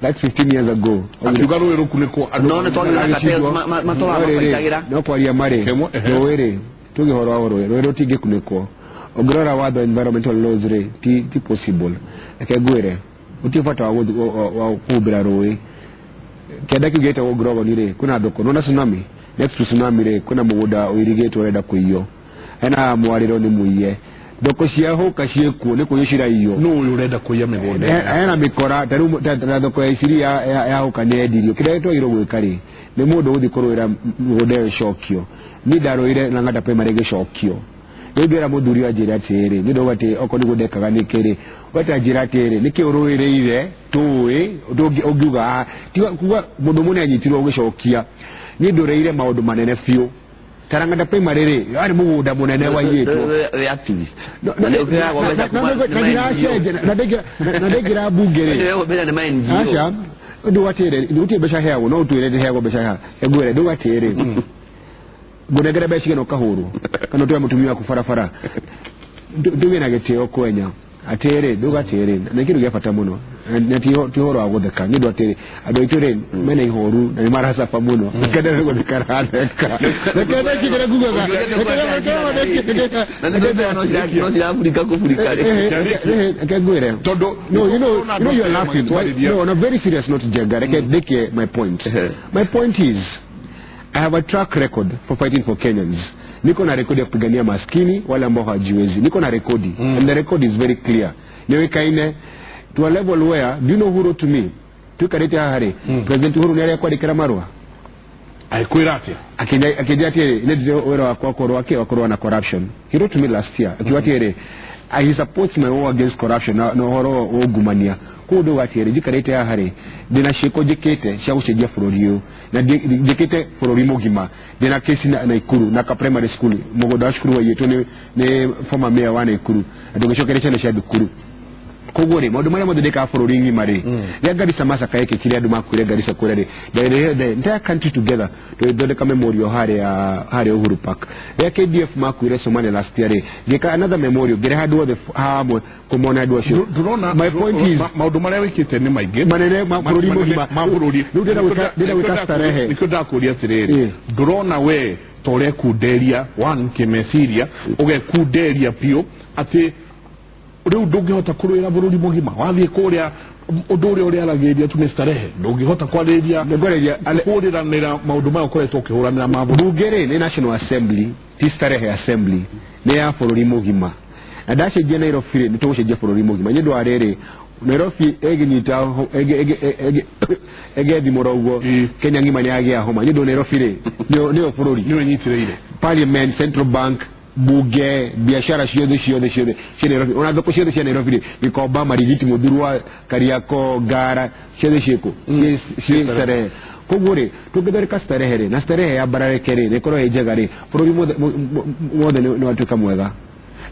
that's 15 years ago. Akiuga rũĩ rũkunĩkwo andũ. No nĩ twagĩrĩire na cartels matũraga No rĩrĩ, mabaitagĩra. no kwaria marĩ Kemwe, ehe. Rũĩ rĩ, tuge ũhoro wa rũĩ, rũĩ rũtingĩkunĩkwo. Ũngĩrora watho environmental laws rĩ, ti possible. Reke ngwĩre, gũtirĩ bata wa kũhumbĩra rũĩ. Kĩanda kĩu gĩtagwo Grogon rĩ, kwĩna thoko nona tsunami, next to tsunami rĩ, kwĩna mũgũnda ũirigĩtwo ũrenda kũiywo, hena mwarĩro nĩ mũiye, thoko cia hũka ciĩkuo nĩ kũiywo ciraiywo. Nũ ũyũ ũrenda kũiya mĩgũnda? Hena mĩkora ta rĩu ta thoko ya Isiri ya hũka nĩ yendirio. Kĩrĩa twagĩrĩirwo gwĩka rĩ, nĩ mũndũ ũgũthiĩ kũrũĩra mĩgũnda ĩyo ĩcokio. Niĩ ndarũĩre Lang'ata Primary ĩgĩcokio. Rĩu ndĩra mũthuri ũyũ anjĩre atĩrĩrĩ, nĩ ndauga atĩ okorwo nĩguo ndekaga nĩkĩ rĩ, weta anjĩra atĩrĩrĩ, nĩkĩ ũrũĩrĩire tũĩ ũngiuga haha tiga kuga mũndũ ũmwe nĩ anyitirwo ũgĩcokia. Niĩ ndũrĩire maũndũ manene biũ. Ta Lang'ata Primary rĩ, yarĩ mũgũnda mũnene waiyĩtwo. Wĩ activist. No, Na nĩ ũheagwo mbeca kuma na nĩ ma ndiracenjia, na ndaingĩra mbunge rĩ. NGO. Mbeca nĩ ma NGO. Aca, ndauga atĩrĩrĩ, gũtirĩ mbeca heagwo, no ũtwĩre ndĩheagwo mbeca haha. Ngwĩre, ndauga atĩrĩrĩ, ngũnengere mbeca cigana ũkahũrwo kana ũtware mũtumia waku barabara. Tuge na gĩtĩo kwenya atĩrĩ, ndauga atĩrĩrĩ, na kĩndũ gĩa bata mũno na ti ũhoro wa gũtheka, nĩ ũndũ atĩrĩ, andũ aitũ rĩ mena ihoru na nĩ maracaba mũno. Reke ndere gũtheka ratheka, reke ndekigĩre ngugaga. Na nĩ mbeca no cirabũrika kũburika rĩ. Reke ngwĩre. Tondũ No, you know, you're laughing. Why? No, on a very serious note, Jenga, reke ndĩkie my point. My point is, I have a track record for fighting for Kenyans. Niko na rekodi ya kupigania maskini, wale ambao hawajiwezi. Niko na rekodi. And the record is very clear. Nĩũĩkaine to a level where, do you know who wrote to me? Tuikarĩte haha rĩ, President Uhuru nĩ arĩa kwandĩkĩra marũa. Agĩkwĩra atĩa? Akĩnjĩra atĩrĩ, nĩ ndire wĩra wakwa kũrũa kĩ wa kũrũa na corruption. He wrote to me last year akiuga atĩrĩ, he supports my war against corruption na ũhoro wa ungumania. Koguo ndauga atĩrĩ, njikarĩte haha rĩ, ndĩna ciĩko njĩkĩte cia gũcenjia bũrũri ũyũ na njĩkĩte bũrũri mũgima. Ndĩna kesi na Naikuru na ka primary school, mũgũnda wa cukuru waiyĩtwo nĩ former mayor wa Naikuru na tũgĩcokeria ciana cia thukuru. Koguo rĩ, maũndũ marĩa mothe ndĩkaga bũrũri ng'ima rĩ, rĩrĩa Garissa massacre yekĩkire, andũ makuire Garissa kũrĩa rĩ, ndarĩrĩire the entire country together, tũgĩthondeka memorial harĩa Uhuru Park. Rĩrĩa KDF makuire Somalia last year rĩ, ngĩka another memorial, ngĩrehe andũ othe hamwe kũmona andũ acio. Ndũrona My point is maũndũ marĩa wĩkĩte nĩ maingĩ manene ma bũrũri mũgima. Ma bũrũri. Rĩu ndĩrenda gwĩka Starehe. Nĩkĩo ndakũria atĩrĩrĩ, ndũrona we ta ũrekunderia one kĩmeciria, ũgekunderia biũ atĩ rĩu ndũngĩhota kũrũĩra bũrũri mũgima? Wathiĩ kũrĩa, ũndũ ũrĩa ũrĩaragĩrĩria tu nĩ Starehe, ndũngĩhota kwarĩrĩria Ngwarĩria kũhũrĩranĩra maũndũ maya ũkoretwo ũkĩhũranĩra ma bũrũri. Bunge rĩ nĩ National Assembly, ti Starehe Assembly, nĩ ya bũrũri mũgima. Na ndacenjia Nairobi rĩ, nĩ tũgũcenjia bũrũri mũgima. Nĩ ũndũ wa rĩrĩ, Nairobi ĩngĩnyita ĩgethimũra ũguo, Kenya ng'ima nĩ yagĩa homa. Nĩ ũndũ Nairobi rĩ, nĩyo bũrũri. Nĩwe nyitĩrĩire. Parliament, Central Bank, bunge, biashara ciothe ciothe ciothe cia Nairobi, ona thoko ciothe cia Nairobi rĩ, Gikomba, Marigiti, Muthurwa, Kariako, Ngara, ciothe ciĩkũ? Ciĩ Starehe. Koguo rĩ, tũngĩthondeka Starehe rĩ, na Starehe yambararĩke rĩ, na ĩkorwo ĩ njega rĩ, bũrũri wothe nĩ watuĩka mwega.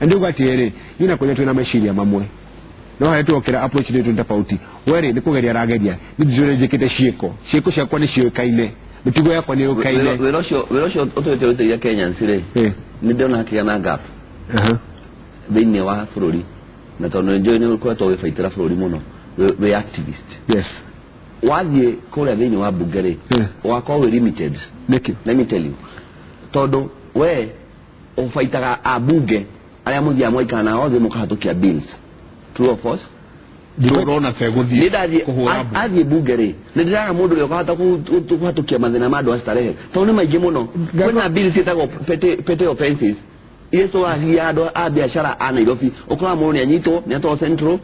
Na ndiuga atĩrĩrĩ, niĩ na Kwenya twĩna meciria mamwe, no harĩa tuokera approach nĩ tũ tofauti. We rĩ, nĩ kũgeria arageria, niĩ ndĩrĩ njĩkĩte ciĩko. Ciĩko ciakwa nĩ ciũĩkaine, mĩtugo yakwa nĩ yũĩkaine. Wĩra ũcio ũtũhĩte ũteithia Kenyans rĩ, nĩ ndĩrona hakĩgĩa na gap thĩinĩ wa bũrũri, na tondũ nĩ njũĩ nĩ ũkoretwo ũgĩbaitĩra bũrũri mũno, wĩ activist. Yes. Wathiĩ kũrĩa thĩinĩ wa bunge rĩ, ũgakorwo wĩ limited. Nĩkĩ? Let me tell you, tondũ we ũbaitaga ambunge arĩa mũthiaga mũgaikara nao othe mũkahatũkia bills, true or false? Ndũrona ta Nĩ ĩgũthiĩ ndathiĩ kũhũra mbu? Athiĩ bunge rĩ, nĩ ndĩraga mũndũ ũrĩa ũkahota kũhatũkia mathĩna ma andũ a Starehe, tondũ nĩ maingĩ mũno. Kwĩna bill ciĩtagwo petty offenses iria citwaragia andũ a biacara a Nairobi. Ũkoraga mũndũ nĩ anyitwo, nĩ atwarwo Central,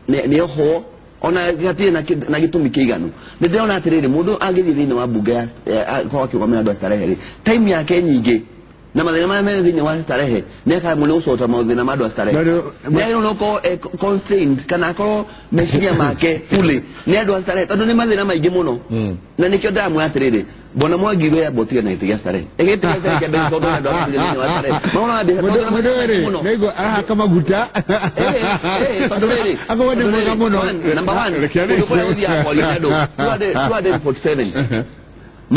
nĩ ohwo ona hatirĩ na gĩtũmi kĩiganu. Nĩ ndĩrona atĩrĩrĩ, mũndũ angĩthiĩ thĩinĩ wa bunge korwo akĩrũgamĩrĩra andũ a Starehe rĩ, time yake nyingĩ Na mathĩna marĩa me thĩinĩ wa Starehe nĩ akaremwo nĩ gũcota mathĩna ma andũ a Starehe. Nĩ agĩrĩirwo nĩ gũkorwo constrained kana akorwo meciria make fully nĩ andũ a Starehe, tondũ nĩ mathĩna maingĩ mũno. Na nĩkĩo ndĩramwĩra atĩrĩrĩ, Bwana Mwangi, we amba ũtige na gĩtĩ gĩa Starehe. Gĩtĩ gĩa Starehe kĩa mbere tondũ andũ a thĩinĩ wa Starehe mahũraga mbiacara tondũ Mũndũ nĩ rĩ mũno. Nĩngũ arahaka maguta. Tondũ rĩrĩ, Akorwo nĩ tondũ mwega rĩrĩ, mũno. Number one, Reke arĩkie. kũndũ kũrĩa gũthiaga kwaria nĩ andũ 247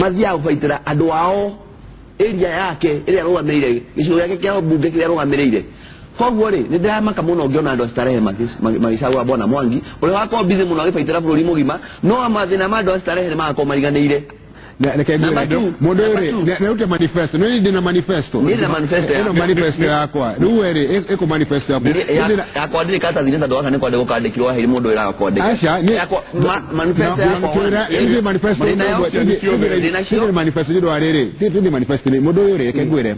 mathiaga gũbaitĩra andũ ao area yake ĩrĩa arũgamĩrĩire, gĩcigo gĩake kĩa mbunge kĩrĩa arũgamĩrĩire. Koguo rĩ, nĩ ndĩramaka mũno ngĩona andũ a Starehe magĩcagũra Bwana Mwangi ũrĩa wakorwo busy mũno agĩbaitĩra bũrũri mũgima, no mathĩna ma andũ a Starehe nĩ magakorwo mariganĩire. Reke Number ngwĩre two, mũndũ number rĩ two. nĩrute manifesto, nĩ ndĩ na manifesto. Niĩ ndĩ na manifesto Ĩno yakwa. manifesto yakwa rĩu we rĩ ĩkũ manifesto yakwa. Yakwa ndirĩ karatathi-inĩ tondũ gaka nĩ kwandĩkwo kandĩkirwo waheire mũndũ wĩra wa kwandĩka. Aca, Yakwa manifesto yakwa ithuĩ manifesto Ndĩ nayo. Ndĩ nacio. ithuĩ manifesto nĩ ũndũ wa rĩrĩ, ithuĩ manifesto nĩ mũndũ ũyũ rĩ, reke ngwĩre,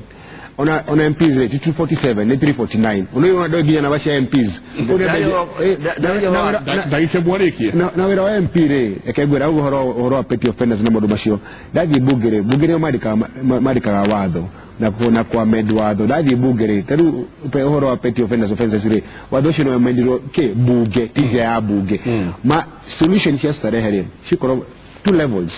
ona MPs rĩ ti 247, nĩ 349. Ona ũyũ ona nginya namba cia MPs. Ũyũ nĩ Ndagĩke mwarĩkie. Na wĩra wa MP rĩ, reke ngwĩre au ũhoro wa petty offenders na maũndũ macio, ndathiĩ bunge rĩ, bunge nĩo mandĩkaga watho na kwa amend watho. Ndathiĩ bunge rĩ, ta rĩu ũhoro wa petty offenders, offenses rĩ, watho ũcio nĩ wamendirwo kĩ bunge, ti nja ya bunge. Ma solution cia Starehe rĩ cikorwo two levels.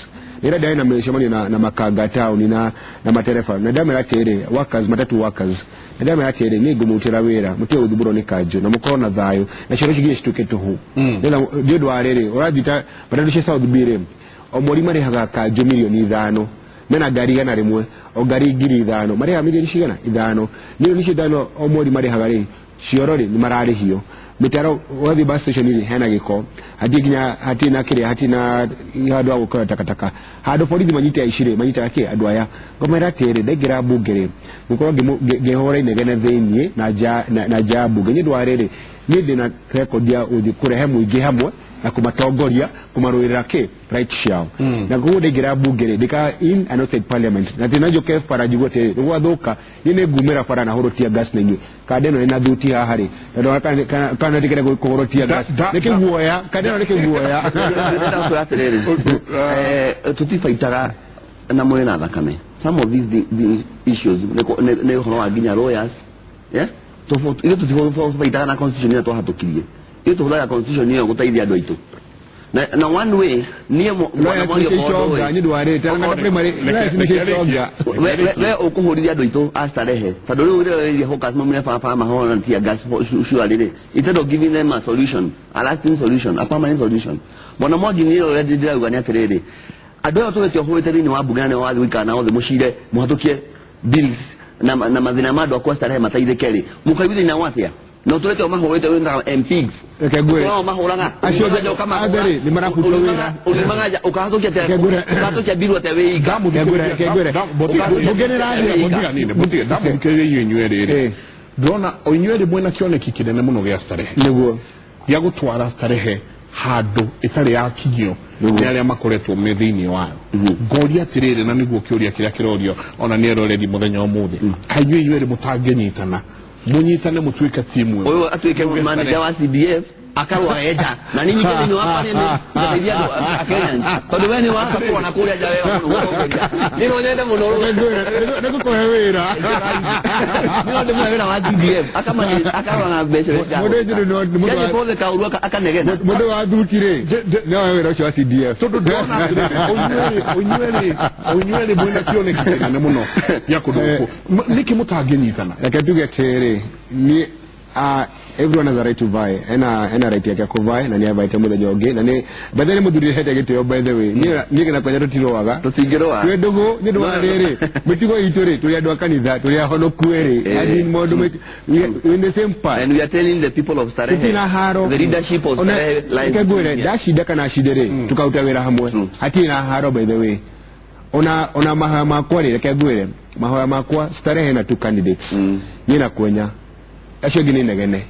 Nä ndarä na mĩcemanio na makanga taũni na matereba, na ndamera atĩrĩ, workers, matatu workers, na ndamera atĩrĩ, niĩ ngũmũrutĩra wĩra, mũtige gũthumbũrwo nĩ kanjũ na mũkorwo na thayũ na cioro cingĩ cituĩke tũhũ. Nĩgetha nĩ ũndũ wa rĩrĩ, ũrathiĩ ta matatu cia South B rĩ, o mweri marĩhaga kanjũ 5 mirioni, mena ngari 100, o ngari 5,000, marĩhaga mirioni cigana? Ithano. Mirioni icio ithano o mweri marĩhaga rĩ, cioro rĩ nĩ mararĩhio, mĩtaro, ũgathiĩ bus station rĩ hena gĩko, hatirĩ nginya, hatirĩ na kĩrĩa, hatirĩ na handũ ha gũkora takataka, handũ borithi manyite aici rĩ manyitaga kĩ andũ aya. Ngomera atĩrĩ, ndaingĩra mbunge rĩ, ngũkorwo ngĩhũra inegene thĩiniĩ na nja na nja ya mbunge, nĩ ũndũ wa rĩrĩ, niĩ ndĩna record ya gũthiĩ kũrehe mũingĩ hamwe na kũmatongoria, kũmarũĩrĩra kĩ right ciao. Na koguo ndaingĩra mbunge rĩ, ndĩka in and outside parliament, na tĩ na njũke bara njigue atĩrĩ nĩ gwathũka, niĩ nĩ ngumĩra bara na hũrũ tear gas na inyuĩ. Kanda ĩno ĩna thuti haha rĩ, tondũ kana ndĩkĩre kũhũrwo tear gas nĩ kĩguoya, kanda ĩno nĩ kĩguoya. Ndĩrakwĩra atĩrĩrĩ, tutibaitaga na mwĩrĩ na thakame. Some of these the issues nĩ ũhoro wa nginya lawyers, yeah? Ithuĩ tutibaitaga na constitution ĩrĩa twahatũkirie. Ithuĩ tũhũthagĩra constitution ĩyo gũteithia andũ aitũ na one way niĩ Bwana Lawyers Mwangi, nĩ okorwo iconga ndũĩ. nĩ ũndũ wa rĩrĩ ta primary lawyers nĩ iconga. We ũkũhũrithia andũ aitũ a Starehe, tondũ rĩu rĩrĩa rĩrĩa hawkers maumire barabara mahũrana na tear gas surely rĩ, instead of giving them a solution, a lasting solution, a permanent solution. Bwana Mwangi, niĩ ũrĩa ndĩrauga nĩ atĩrĩrĩ, andũ aya tũgĩte ũhũrĩte thĩinĩ wa mbunge na nĩo wathiĩ gũikara nao thĩ mũcire mũhatũkie bills na mathĩna ma andũ akwa Starehe mateithĩke rĩ, mũkaiguithania nao atĩa na ũtũrĩte ũmahũrĩte wĩtaga MPs? Reke ngwĩre. Ũrĩa mahũraga Acio othe rĩ, nĩ marabutwo wĩra. Ũriumaga nja ũkahĩtũkia Reke ngwĩre. ũkahĩtũkia bill atĩa wĩ ika? Reke ngwĩre. Mbunge nĩ ĩrathiĩ. Ndamũthikĩrĩria inyuĩ inyuerĩ rĩ, ndĩrona o inyuerĩ mwĩna kĩoneki kĩnene mũno gĩa Starehe, Nĩguo. Gĩa gũtwara Starehe handũ ĩtarĩ yakinyio nĩ arĩa makoretwo me thĩinĩ wayo. Ngoria atĩrĩrĩ, na nĩguo kĩũria kĩrĩa kĩrorio ona nĩ eroreri mũthenya ũmũthĩ, kaĩ inyuĩ inyuerĩ mũtangĩnyitana, mũnyitane mũtuĩke timu ĩmwe? Ũyũ atuĩke manager wa CDF akarũa enja na niĩ nyingĩ thĩinĩ wa parliament ngateithia andũ a Kenyans, tondũ we nĩ wakakũra na kũrĩa nja wega mũno gũtongoria. Niĩ no nyende mũno Reke ngwĩre, nĩ ngũkũhe wĩra. Niĩ no ndĩmũhe wĩra wa CDF akarora na mbeca iria Mũndũ ũyũ mũndũ Ciathiĩ bothe kaũru akanegena. Mũndũ wa thuti rĩ, no wĩra ũcio wa CDF. Tondũ ndĩrona atĩrĩrĩ, ũnyuerĩ mwĩna kĩoneki kĩnene mũno gĩa kũndũ gũkũ. Nĩkĩ mũtangĩnyitana? Reke tuge atĩrĩrĩ, niĩ everyone has a right to vie, ena right yake ya kũvie na nĩ avaite mũthenya ũngĩ, na nĩ by the way nĩ mũthuri hete gĩtĩo, by the way niĩ kĩna kwenya tũtirũaga. Tũtingĩrũa. Twĩ ndũgũ nĩ ũndũ wa rĩrĩ, mĩtugo itũ rĩ, tũrĩ andũ a kanitha, tũrĩ ahonoku rĩ. As in maũndũ we in the same path. And we are telling the people of Starehe, Tũtirĩ na haro. the leadership of Ona, Starehe lies reke ngwĩre, here. ndacinda kana acinde rĩ, tukaruta wĩra hamwe. True. Hatirĩ na haro, by the way. Ona mahoya makwa rĩ, reke ngwĩre mahoya makwa, Starehe na two candidates, niĩ na kwenya, acio angĩ nĩ inegene,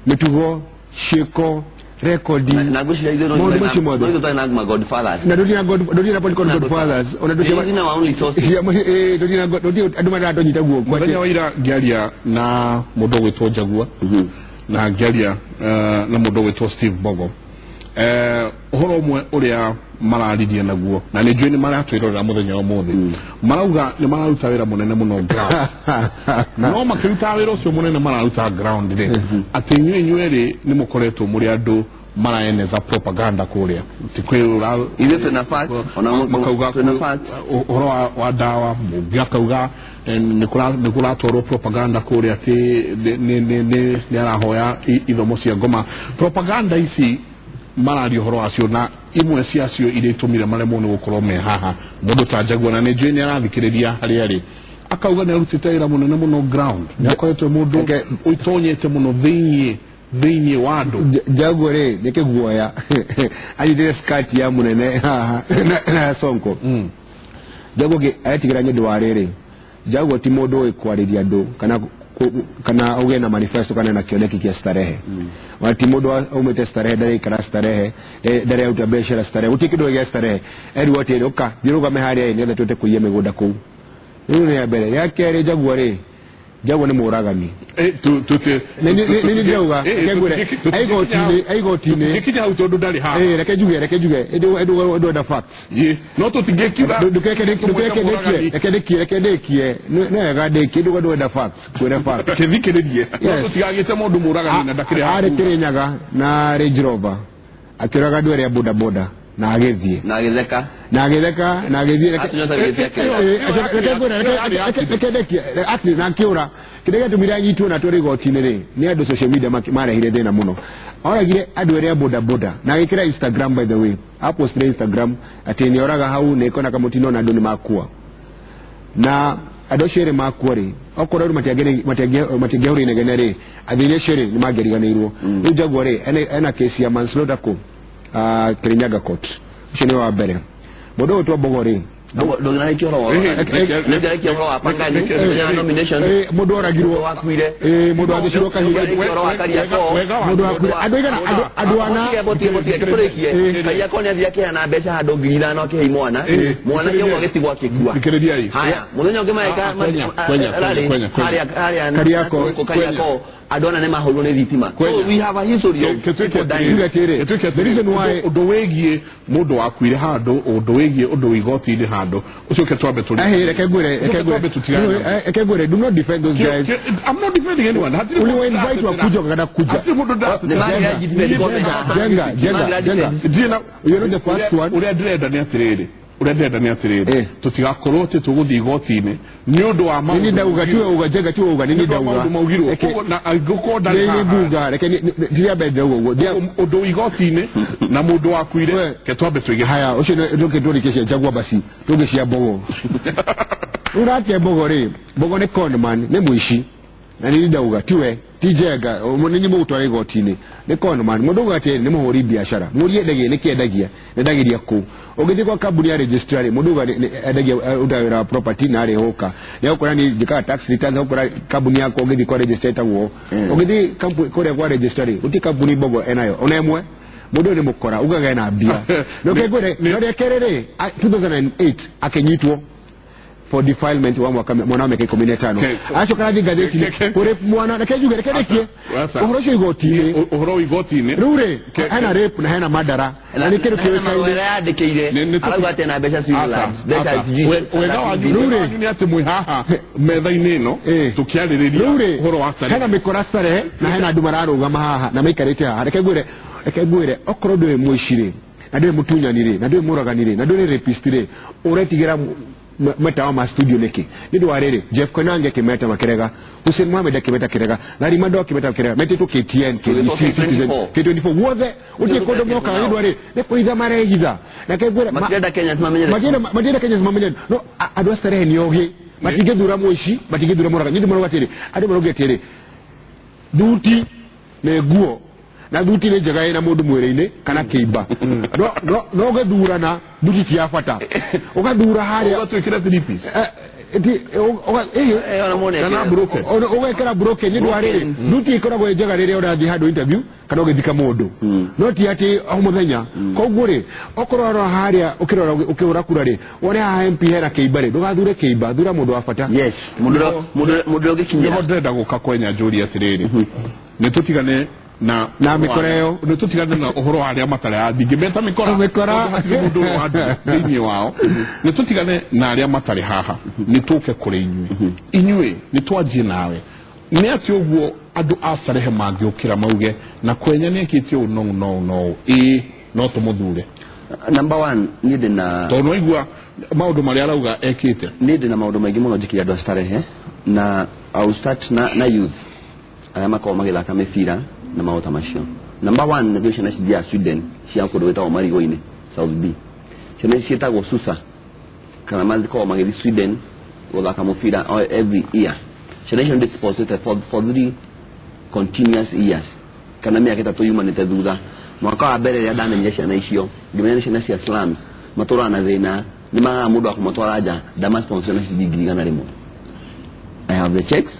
mĩtugo, ciĩko, rekondi. Na ngwĩciria ithuĩ no Maũndũ macio mothe. no ithuĩ twarĩ na ma godfathers. Na ndũtirĩ na political godfathers ona These are our only sources. Ndũtirĩ na ndũtirĩ andũ maratũnyita guoko. Mũthenya wa ira ngĩaria na mũndũ ũgwĩtwo Njagua na ngĩaria na mũndũ ũgwĩtwo Steve Bogo. Ũhoro ũmwe ũrĩa mararirie naguo, na nĩ njũĩ nĩ maratwĩrorera mũthenya wa ũmũthĩ, marauga nĩ mararuta wĩra mũnene mũno ground, no makĩruta wĩra ũcio mũnene mararuta ground rĩ, atĩ inyuĩ inyuerĩ nĩ mũkoretwo mũrĩ andũ maraeneza propaganda kũrĩa, ti kwĩ Ithuĩ twĩna facts, ona makauga twĩna facts. Ũhoro wa ndawa mũngĩ akauga nĩ kũratwarwo propaganda kũrĩa atĩ nĩ arahoya ithomo cia ngoma. Propaganda ici mararia ũhoro wacio, na imwe ciacio iria itũmire maremwo nĩ gũkorwo me haha, mũndũ ta Njagua, na nĩ njũĩ nĩ arathikĩrĩria harĩa arĩ, akauga nĩ arutĩte wĩra mũnene mũno ground, nĩ akoretwo mũndũ ũitonyete mũno thĩinĩ wa andũ. Jaguar rĩ, nĩ kĩguoya anyitĩte skirt ya mũnene haha na Sonko. Jaguar aretigĩra nĩ ũndũ wa rĩrĩ, Jaguar ti mũndũ ũĩ kwarĩria andũ kana ũgĩe na manifesto kana na kĩoneki kĩa Starehe. Ona ti mũndũ aumĩte Starehe, ndarĩikara Starehe, ndarĩ aruta biacara Starehe, gũtirĩ kĩndũ gĩa Starehe. Erirwo atĩrĩ, ũka thiĩ ũrũgame harĩa ĩ, nĩgetha tũhote kũiya mĩgũnda kũu. Rĩu nĩ rĩa mbere. Rĩa kerĩ, Jaguar rĩ, Jaguar nĩ mũragani. Nĩ ndĩrauga, reke ngwĩre, aigoti-inĩ Tũtingĩkinya hau tondũ ndarĩ haha. Reke njuge, reke njuge, ndwenda facts. No tũtingĩkiuga Ndũkereke ndĩkie, reke ndĩkie, reke ndĩkie, nĩ wega ndĩkie, ndũga ndwenda facts, kwĩre facts. Kĩthikĩrĩrie, no tũtigagĩte mũndũ mũragani na ndakĩrĩ haha. Arĩ Kĩrĩnyaga na Range Rover, akĩũraga andũ erĩ a boda boda na agĩthiĩ. Na agĩtheka. Na agĩtheka na agĩthiĩ. Atunyota gĩtĩ akĩrĩra. Reke ngwĩre, reke ndĩkie actually, na akĩũra. Kĩrĩa gĩatũmire anyitwo na atwarwo igoti-inĩ rĩ, nĩ andũ social media marehire thĩna mũno. Oragire andũ erĩ a boda boda na agĩkĩra Instagram, by the way, apostire Instagram atĩ nĩ oraga hau, nĩ kona kamũtino na andũ nĩ makua, na andũ acio erĩ makua rĩ, okorwo andũ matiangĩahũrire inegene rĩ, athĩni acio rĩ, nĩ mangĩariganĩirwo. Rĩu Jaguar rĩ, ena kesi ya manslaughter kũ Kirinyaga court. Ũcio nĩ wa mbere. Mũndũ ũyũ twa Mbogo rĩ, Ndũngĩrarĩkia ũhoro wa ndũngĩrarĩkia ũhoro wa Pangani mũthenya wa nomination. Mũndũ oragirwo. Wakuire. Mũndũ wathecirwo kahiga. Ndũngĩrarĩkia ũhoro wa Kariakoo. Mũndũ wakuire, andũ aigana, andũ ana. Botige tũrĩkie. Kariakoo nĩ athiĩ akĩheana mbeca handũ 5,000, akĩhe imwana, mwanake ũmwe agĩtigwo akĩkua. Thikĩrĩriai. Haya, mũthenya ũngĩ mareka Ah, ah, Kwenya, Kwenya, rally Kwenya, Kwenya. harĩa Kariakoo. gũkũ Kariakoo, andũ ana nĩ mahũrwo nĩ thitima. Kwenya. So we have a history of people dying. Njuge atĩrĩ, Gĩtuĩke the reason why ũndũ wĩgiĩ mũndũ wakuire handũ, ũndũ wĩgiĩ ũndũ wa igoti-inĩ handũ ũcio, ke twambe tũrĩ Reke ngwĩre, reke Twambe ngwĩre. tũtigane. No, reke ngwĩre, do not defend those guys. I'm not defending anyone. Hatirĩ mũndũ Uliwa invite wa ndĩratetera. kuja, ukakataa kuja. Hatirĩ mũndũ ndĩratetera. Nĩ magĩra defend Jenga, Jenga, Jenga, Jenga. Ndirĩ na You're not the first one. Ũrĩa ndĩrenda nĩ atĩrĩrĩ, ũrĩa ndĩrenda nĩ atĩrĩrĩ, tũtigakorwo atĩ tũgũthiĩ igoti-inĩ nĩ ũndũ wa Nini maũndũ ndauga, tiwe uga, Jenga, tiwe uga, nini nĩ ũndũ wa ndauga. maũndũ maugirwo. Reke Koguo, na angĩkorwo ndarĩ nini haha, nguga, reke ndirĩa mbere ndauga ũguo. Ũndũ wa igoti-inĩ na mũndũ wakuire, We. ke twambe tũige. Haya, ũcio ndũke tũrĩkie cia Jaguar, basi tũngĩ cia Mbogo. Rĩu nake Mbogo rĩ, Mbogo nĩ conman, nĩ mũici, na nini ndauga tiwe, ti Njenga nĩ mũgũtwara igoti-inĩ, nĩ conman. Mũndũ uga atĩ nĩ mũhũri biacara, mũrie endagia nĩkĩ, endagia endagĩria kũ. Ũngĩthiĩ kwa kambuni ya registrar rĩ, mũndũ uga endagia, arutaga wĩra wa property na arĩ hũka, nĩ egũkora nĩ njĩkaga tax returns, egũkora kambuni yakwa. Ũngĩthiĩ kwa registrar ĩtagwo, ũngĩthiĩ kũrĩa kwa registrar rĩ, gũtirĩ kambuni Mbogo enayo ona ĩmwe. Mũndũ ũyũ nĩ mũkora, ugaga ena mbia. Reke ngwĩre, no rĩa kerĩ rĩ, 2008 akĩnyitwo for defilement wa mwaka mwana wa mĩaka 15. Acoka arathiĩ ngathĩti-inĩ kũrĩ mwana. Reke njuge, reke ndĩkie Aca. ũhoro ũcio igoti-inĩ. Ũhoro wa igoti-inĩ. Rĩu rĩ, hena rape na hena mandara na nĩ kĩndũ Marũa kĩũĩkaine. yandĩkĩire arauga atĩ ena mbeca Switzerland, mbeca Aca. Wega wanyu Rĩu rĩ. wega wanyu nĩ atĩ mwĩ haha metha-inĩ ĩno tũkĩarĩrĩria Rĩu rĩ, ũhoro wa Starehe. Hena mĩkora Starehe na hena andũ mararũgama haha na maikarĩte haha. Reke ngwĩre, reke ngwĩre, okorwo ndũrĩ mũici rĩ, na ndũrĩ mũtunyani rĩ, na ndũrĩ mũragani rĩ, na ndũrĩ rapist rĩ, ũretigĩra metawa ma studio nĩkĩ? Nĩ ũndũ wa rĩrĩ, Jeff Koinange akĩmeta makĩrega, Hussein Mohamed akĩmeta kĩrega, Larry Madowo akĩmeta kĩrega, metĩtwo KTN, KBC, Citizen, K24. K24, guothe gũtirĩ kũndũ mokaga. Nĩ ũndũ wa rĩrĩ, nĩ kũhitha marehitha. Reke ngwĩre, Matirenda Kenyans mamenye. Matienda Kenyans mamenye. No andũ a Starehe nĩ ogĩ, matingĩthura mũici, matingĩthura mũragani. Nĩ ũndũ marauga atĩrĩ, andũ marauga atĩrĩ, thuti nĩ nguo na thuti nĩ njega ĩna mũndũ mwĩrĩ-inĩ kana kĩimba, no ũgĩthurana thuti ti ya bata, ũgathura harĩa Ũgatwĩkĩra three piece. Ona muone Kana akĩrega. broken. Ũgekĩra broken. Nĩ ũndũ wa rĩrĩ, thuti ĩkoragwo ĩ njega rĩrĩa ũrathiĩ handũ interview kana ũgĩthika mũndũ, no ti atĩ o mũthenya. Koguo rĩ, okorwo warora harĩa ũkĩrora ũkĩhũra kura rĩ, wone haha MP hena kĩimba rĩ, ndũgathure kĩimba, thura mũndũ wa bata. Yes, mũndũ ũrĩa Nĩho ũngĩkinyĩra. Ndĩrenda gũka kwenya njũrie atĩrĩrĩ, nĩ tũtigane. Na Na mĩkora ĩyo. Nĩ tũtigane na ũhoro wa arĩa matarĩ haha, ndingĩmeta mĩkora. Mĩkora. Tondũ hatirĩ mũndũ ũrĩ wa thĩinĩ wao. Nĩ tũtigane na arĩa matarĩ haha, nĩ tũke kũrĩ inyuĩ. Inyuĩ nĩ twanjie nawe, nĩ atĩ ũguo andũ a Starehe mangĩũkĩra mauge na Kwenya nĩ ekĩte ũũ no no no ĩĩ no tũmũthure? Number one, niĩ ndĩna Tondũ nĩwaigua maũndũ marĩa arauga ekĩte. Niĩ ndĩna maũndũ maingĩ mũno njĩkĩire andũ a Starehe, na I will start na youth arĩa makoragwo magĩthaka mĩbira na maũndũ ta macio. Number one, nĩ kwĩ ciana cithiaga Sweden cia kũndũ gwĩtagwo Marigũ-inĩ, South B. Ciana ici ciĩtagwo Susa, kana makoragwo magĩthiĩ Sweden gũthaka mũbira every year. Ciana icio ndĩ for 3 continuous years, kana mĩaka 3 yumanĩte thutha. Mwaka wa mbere rĩrĩa ndamenyire ciana icio, ngĩmenya nĩ ciana cia slums, matũraga na thĩna, nĩ magaga mũndũ wa kũmatwara nja. Ndamasponsor na ciringi 100,000. I have the checks.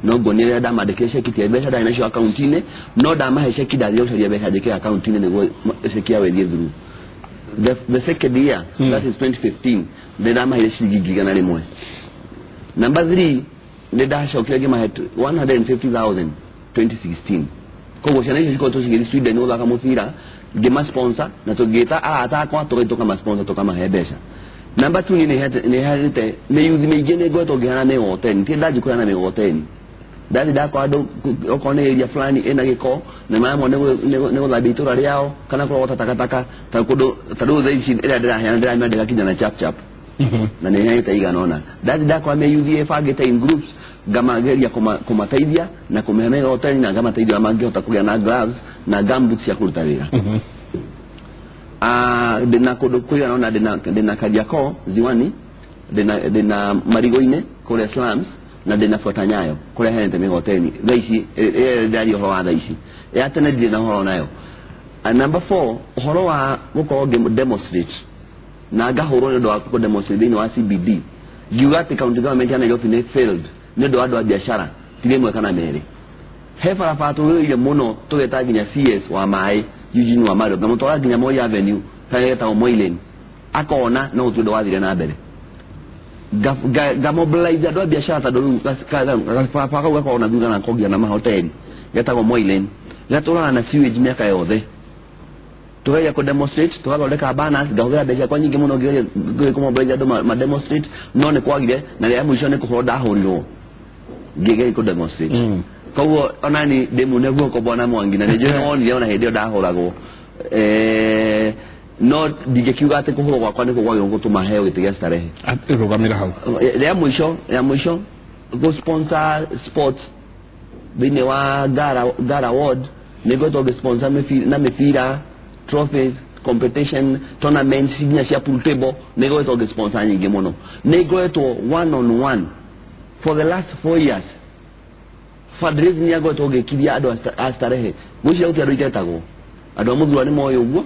No nguonia rĩrĩa ndamandĩkire ceki, ti mbeca ndarĩ nacio akaunti-inĩ, no ndamahe ceki, ndathire gũcaria mbeca njĩkĩre akaunti-inĩ nĩguo ceki yao ĩthiĩ through. The second year, that is 2015, nĩ ndamaheire ciringi 100,000. Number three, nĩ ndacokire ngĩmahe 150,000 2016. Koguo ciana icio cikoretwo cigĩthiĩ Sweden gũthaka mũbira, ngĩmasponsor na tũngĩta arata akwa, tũgathiĩ tũkamasponsor, tũkamahe mbeca. Number two, niĩ nĩ heanĩte mĩyuthi mĩingĩ, nĩ ngoretwo ngĩheana mĩgogoteni. Ti ndanji kũheana mĩgogoteni, ndathi ndakora andũ okorwo nĩ area fulani ĩna gĩko na maramwo nĩ gũthambia itũra rĩao kana kũrogota takataka, ta kũndũ ta rĩu thaa ici ĩrĩa ndĩraheana, ndĩramĩandĩka kinya na chap chap, na nĩ heanĩte igana ũna. Ndathi ndakora mĩyuthi ĩbangĩte in groups, ngamageria kũmateithia na kũmĩhe mĩgogoteni, na ngamateithia ũrĩa mangĩhota kũgĩa na gloves na gumboots cia kũruta wĩra. Ah, ndĩna kũndũ kũigana ũna, ndĩna Kariakoo Ziwani, ndĩna Marigũ-inĩ kũrĩa slums, na ndĩna Fuata Nyayo kũrĩa heanĩte mĩgogoteni thaa ici. Ĩrĩa ndĩraria ũhoro wa thaa ici, ya tene ndirĩ na ũhoro nayo. Number four, ũhoro wa gũkorwo ngĩ demonstrate na ngahũrwo nĩ ũndũ wa kũ demonstrate thĩinĩ wa CBD, ngiuga atĩ county government ya Nairobi nĩ failed nĩ ũndũ wa andũ a biacara, ti rĩmwe kana merĩ. He barabara tũrũĩrĩire mũno, tũgeta nginya CS wa maĩ Eugene wa Mario, ngamũtwara nginya Moi Avenue karĩa getagwo Moi Lane, akona, no gũtirĩ ũndũ wathire na mbere. Ngamobilize andũ a biacara, tondũ rĩu gabarabara kau gakoragwo na thutha na kongia na mahoteli, getagwo Moi Lane, gatũraga na sewage mĩaka yothe. Tugeria kũ demonstrate, tugathondeka banners, ngahũthĩra mbeca ciakwa nyingĩ mũno ngĩgeria kũmobilize andũ ma demonstrate, no nĩ kwagire. Na rĩa mũico nĩ kũhũrwo ndahũrirwo ngĩgeria kũ demonstrate. Koguo onani ndĩ mune guoko, bwana Mwangi, na nĩ njũĩ wonire ona hĩndĩ ĩyo ndahũragwo. No ndingĩkiuga atĩ kũhũrwo gwakwa nĩkuo kwagĩrĩirwo gũtũma heo gĩtĩ gĩa Starehe. Rũgamĩra hau. Rĩa mũico, gũ sponsor sports thĩinĩ wa Ngara Ward, nĩ ngoretwo ngĩ sponsor na mĩbira, trophies, competition, tournaments nginya cia pool table, nĩ ngoretwo ngĩ sponsor nyingĩ mũno. Nĩ ngoretwo one on one for the last 4 years fundraising ya ngoretwo ngĩkithia andũ a Starehe. Ngwĩciria gũtirĩ andũ itetagwo, andũ a Mũthura nĩ moĩ ũguo.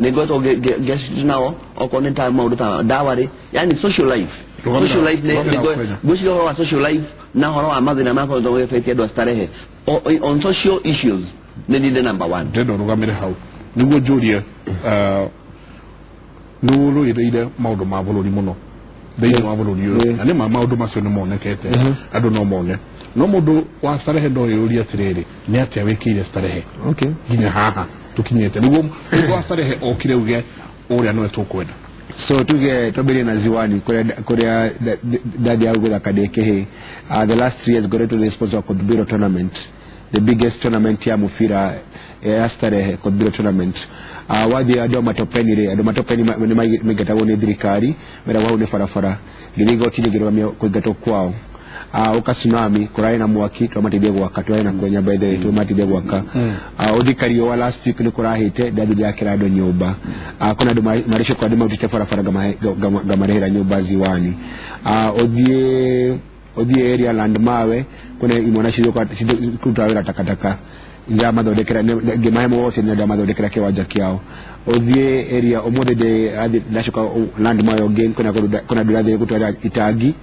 Nĩ ngoretwo ngĩacitu nao okorwo nĩ ta maũndũ ta dowry, yani social life. Rũgamĩra- Social life nĩ rũgamĩra Kwenya. Ngwĩciria ũhoro wa social life na ũhoro wa mathĩna makoretwo magĩbĩtie andũ a Starehe, on social issues nĩ ndinde number one. Ndĩrenda ũrũgamĩre hau nĩguo njũrie, nĩ ũrũĩrĩire maũndũ ma bũrũri mũno thĩinĩ wa bũrũri ũyũ, na nĩ ma maũndũ macio nĩ monekete, andũ no mone, no mũndũ wa Starehe no ĩyũrie atĩrĩrĩ, nĩ atĩa wĩkĩire Starehe nginya haha tũkinyĩte nĩguo mũndũ wa Starehe okire uge ũrĩa nĩwe tũkwenda? So tuge twambĩrĩrie na Ziwani, kũrĩa ndathiaga gũthaka ndĩ kĩhĩ. The last 3 years ngoretwo nĩ sponsor wa Kodbiro tournament, the biggest tournament ya mũbira ya Starehe, Kodbiro tournament. Wathiĩ andũ a Matopeni rĩ, andũ Matopeni nĩ maingatagwo nĩ thirikari, meragwo hau nĩ barabara. Ngĩthiĩ igoti-inĩ, ngĩrũgamia kũingatwo kwao. Ũka tsunami, kũrarĩ na mwaki, twamateithia gwaka, tũrarĩ na Kwenya, by the way, twamateithia gwaka. Ũthiĩ Kariũa, last week nĩ kũrahĩte, ndathiĩ ndakĩra andũ nyũmba. Kwĩna andũ marĩcoka andũ marutĩte barabara, ngamarĩhĩra nyũmba Ziwani. Ũthiĩ area Land Mawe, kwĩna imwana cirutaga wĩra takataka, ndĩramathondekera, ngĩmahe mũgogoteni na ndĩramathondekera kĩwanja kĩao. Ũthiĩ area ũmũthĩ ndacoka Land Mawe again, kwĩna andũ ndĩrathiĩ gũtwara itangi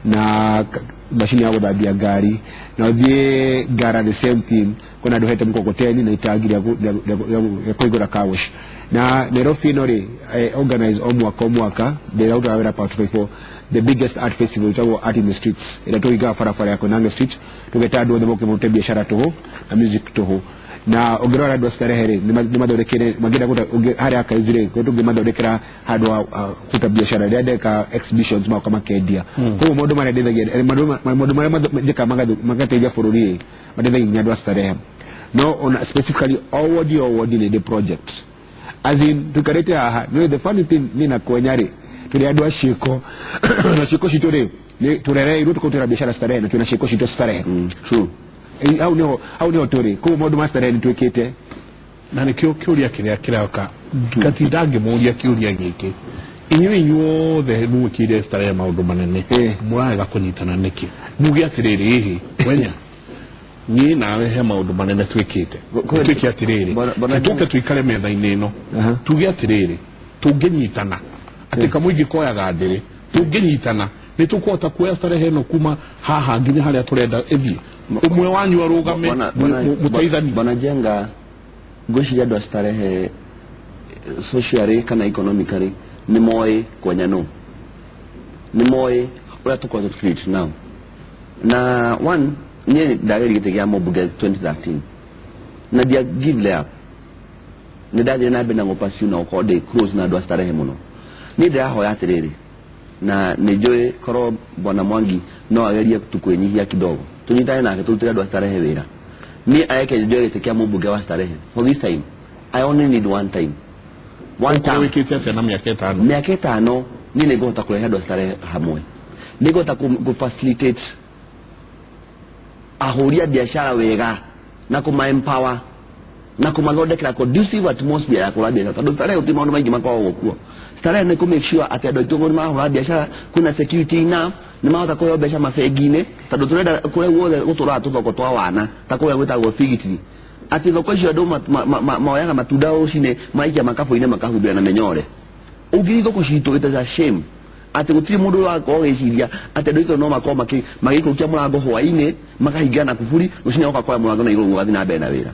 na macini ya gũthambia ngari. Na ũthiĩ Ngara, the same thing, kwĩna andũ hete mkokoteni na itangi rĩa kũhingũra car wash. Na Nairobi ĩno rĩ, organize o mwaka o mwaka, ndĩrautaga wĩra part 4, the biggest art festival ĩtagwo Art in the Streets, ĩrĩa tũhingaga barabara ya Koinange Street, tũgeta andũ othe moke marute biacara tũhũ na music tũhũ. Na ũngĩrora andũ a Starehe rĩ, nĩ mathondekire mangĩenda harĩa archives rĩ, kũrĩa tũngĩmathondekera handũ ha kũruta biacara rĩrĩa ndeka exhibitions magoka makendia. Koguo maũndũ marĩa ndeithagia, maũndũ marĩa njĩkaga magateithia bũrũri rĩ, mateithagia nginya andũ a Starehe. No ona specifically o ward, o ward nĩ ndĩ project, as in tuikarĩte haha. No the funny thing, niĩ na Kwenya rĩ, tũrĩ andũ a ciĩko, na ciĩko citũ rĩ, nĩ tũrereirwo tũkarutĩra biacara Starehe, na twĩna ciĩko citũ Starehe. True. Hau niho tũrĩ. Koguo maũndũ ma Starehe nĩ twĩkĩte. Na nĩkĩo kĩũria kĩrĩa kĩroka, ngatinda ngĩmũria kĩũria gĩkĩ: inyuĩ inyuothe mwĩkĩire Starehe maũndũ manene, mũrarega kũnyitana nĩkĩ? Muge atĩrĩrĩ, ĩhĩ Kwenya, niĩ nawe he maũndũ manene twĩkĩte, twĩke atĩrĩrĩ, tũke tũikare metha-inĩ ĩno, tuge atĩrĩrĩ, tũngĩnyitana atĩ kamũingĩ koyaga ndĩrĩ, tũngĩnyitana nĩ tũkũhota kuoya Starehe ĩno kuma haha nginya harĩa tũrenda ĩthiĩ. Ũmwe wanyu arũgame, mũteithani. Bwana Jenga, ngwĩciria andũ a Starehe socially kana economically nĩ moĩ Kwenya, no nĩ moĩ ũrĩa tũkoretwo tũkĩreach now. Na one, niĩ ndageria gĩtĩ kĩa mũmbunge 2013 na ndia give up, nĩ ndathire na mbere na gũpursue na gũkorwo ndĩ close na andũ a Starehe mũno. Niĩ ndĩrahoya atĩrĩrĩ, na nĩ njũĩ korwo bwana Mwangi no agerie tu kwĩnyihia kidogo, tũnyitane nake tũrutĩre andũ a Starehe wĩra. Niĩ areke njoe gĩtĩ kĩa mũmbunge wa Starehe for this time. I only need one time, one Ũkorwo term. wĩkĩte atĩa na mĩaka 5? Mĩaka 5 niĩ nĩ ngũhota kũrehe andũ a Starehe hamwe, nĩ ngũhota kũ facilitate ahũri a biacara wega na kũma empower na kũmathondekera conducive atmosphere ya kũhũra biacara, tondũ Starehe gũtirĩ maũndũ maingĩ makoragwo kuo. Starehe nĩ kũ make sure atĩ andũ aitũ nĩ marahũra biacara, kwĩna security enough, nĩ marahota kũheo mbeca mabengi-inĩ, tondũ tũrenda kũrĩa guothe gũtũraga tũthoko twa wana ta kũrĩa gwĩtagwo Figitiri, atĩ thoko icio andũ moyaga matunda rũcinĩ, maikia makabũ-inĩ, makahumbĩra na mĩnyore. Ũngĩthiĩ thoko citũ, it is a shame atĩ gũtirĩ mũndũ ũrakorwo agĩciria atĩ andũ aitũ no makorwo magĩikũrũkia mũrango hwaĩ-inĩ, makahingira na kuburi, rũcinĩ oka koya mũrango na igũrũ, ũgathiĩ na mbere na wĩra.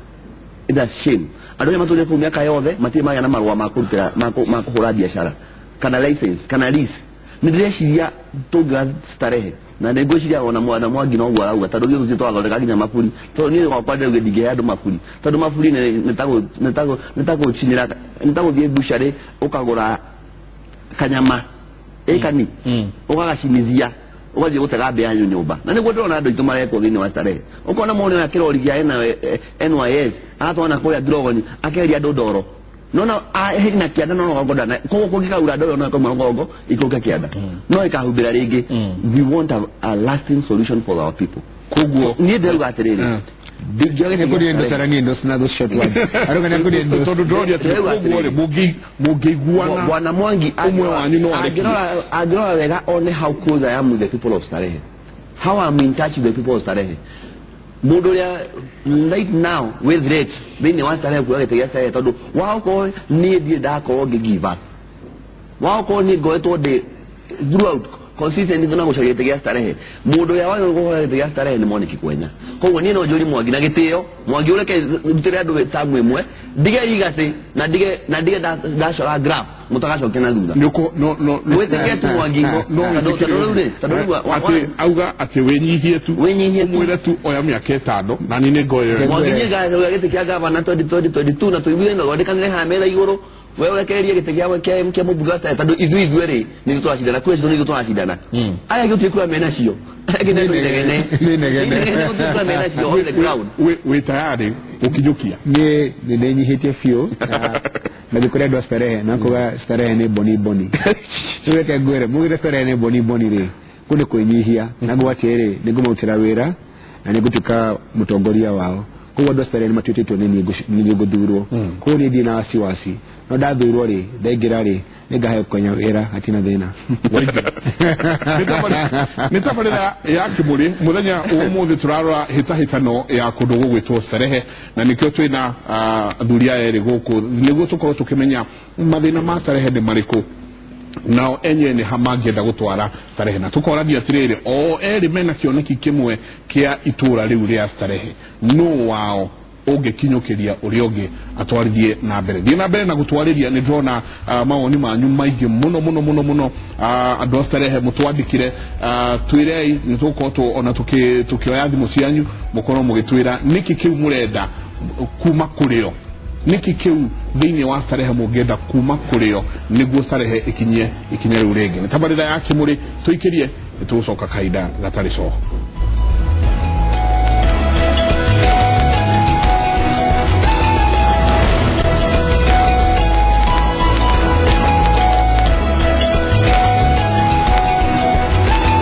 It's a shame. Andũ arĩa matũrire kũu mĩaka yothe matirĩ magĩa na marũa ma kũrutĩra ma kũhũra biacara kana license kana lease. Nĩ ndĩreciria tũngĩoya Starehe, na nĩ ngwĩciria ona mwana Mwangi noguo arauga, tondũ ithuĩ tũtirĩ twathondeka nginya maburi, tondũ niĩ gwakwa ndĩrauga ndingĩhe andũ maburi, tondũ maburi nĩ ta gũcinĩra, nĩ ta gũthiĩ mbucarĩ ũkagũra kanyama ĩkani, ũgagacinithia, ũgathiĩ gũtega mbĩa yanyu nyũmba. Na nĩguo ndĩrona andũ aitũ marekwo thĩinĩ wa Starehe. Ũkona mũndũ oya kĩrori gĩa NYS, agatwara na kũrĩa Ndirogoni, akeheria andũ ndoro, nona na kĩanda, no rũgongo ndana. Koguo kũngĩkaura, ndoro no ĩkauma rũgongo ikũrũke kĩanda, no ĩkahumbĩra rĩngĩ. We want a lasting solution for our people. Koguo niĩ ndĩrauga atĩrĩrĩ, ndingĩoya gĩtĩ Nĩkũrĩ gĩa endo Starehe. tarani endo na those short words. Aruga nĩkũrĩ endo. Tondũ ndĩroria atĩ Ndĩrauga koguo rĩ, atĩrĩrĩ. Mũngĩiguana, Bwana Mwangi, ũmwe wanyu no arekie. angĩrora wega one how close I am with the people of Starehe, how I'm in touch with the people of Starehe. Mũndũ ũrĩa right now with rate thĩinĩ wa Starehe kuoya gĩtĩ gĩa Starehe, tondũ waokorwo niĩ ndirĩ ndakorwo ngĩ give up, waokorwo niĩ ngoretwo ndĩ throughout consistent na gũcaria gĩtĩ gĩa Starehe, mũndũ ũrĩa wagĩrĩirwo kũhoya gĩtĩ gĩa Starehe nĩ Mwaniki Kwenya. Koguo niĩ no njũrie Mwangi na gĩtĩo, Mwangi, ũreke ndutĩre andũ tamu ĩmwe, ndige igacĩ na ndige ndacora graph mũtagacokia na thutha. Nĩũkũ no Mwĩtĩkie tu Mwangi, no tondũ rĩu rĩ, tondũ rĩu atĩ auga atĩ wĩnyihie tu, Wĩnyihie tu. Ũmwĩre tu oya mĩaka 5 na niĩ nĩ ngoya. Mwangi, niĩ ngacokia gĩtĩ kĩa gavana 2022 na tũiguithanie na thondekane haha metha igũrũ, we ũrekererie gĩtĩ kĩa mũmbunge wa Starehe, tondũ ithuĩ ithuerĩ nĩ ithuĩ tũracindana, kura citũ nĩ ithuĩ tũracindana. Aya angĩ gũtirĩ kura menacio. Aya angĩ nĩ andũ inegene. Nĩ inegene. Inegene, gũtirĩ kura menacio on the ground. Wĩ tayarĩ gũkinyũkia? Niĩ nĩ ndĩnyihĩtie biũ na thĩ kũrĩ andũ a Starehe na kuga Starehe nĩ boni boni. Rĩu reke ngwĩre, mugĩte Starehe nĩ boni boni rĩ, kũu nĩ kwĩnyihia na nguga atĩrĩrĩ, nĩ ngũmarutĩra wĩra na nĩ ngũtuĩka mũtongoria wao. Koguo andũ a Starehe nĩ matuĩte itua nĩ niĩ nĩ niĩ ngũthurwo. Koguo niĩ ndirĩ na wasiwasi, no ndathurwo rĩ, ndaingĩra rĩ, nĩ ngahe Kwenya wĩra, hatirĩ na thĩna. Nĩ tabarĩra ya Kĩmũrĩ. Mũthenya wa ũmũthĩ tũrarora hĩtahĩtano ya kũndũ gũgwĩtwo Starehe, na nĩkĩo twĩna athuri aya erĩ gũkũ nĩguo tũkorwo tũkĩmenya mathĩna ma Starehe nĩ marĩkũ, nao enyewe nĩ ha mangĩenda gũtwara Starehe, na tũkorania atĩrĩrĩ, o erĩ mena kĩoneki kĩmwe kĩa itũũra rĩu rĩa Starehe, nũ wao ũngĩkinyũkĩria ũrĩa ũngĩ atwarithie na mbere? Thiĩ na mbere na gũtwarĩria. Nĩ ndĩrona mawoni manyu maingĩ mũno mũno mũno mũno. Andũ a Starehe, mũtwandĩkire, twĩrei, nĩ tũgũkorwo ona tũkĩoya thimũ cianyu, mũkorwo mũgĩtwĩra nĩkĩ kĩu mũrenda. Kuma kũrĩ o, nĩkĩ kĩu thĩinĩ wa Starehe mũngĩenda kuma kũrĩ o nĩguo Starehe ĩkinye ikinya rĩu rĩngĩ? Nĩ tabarĩra ya Kĩmũrĩ, tũikĩrie, nĩ tũgũcoka kahinda gatarĩ coho.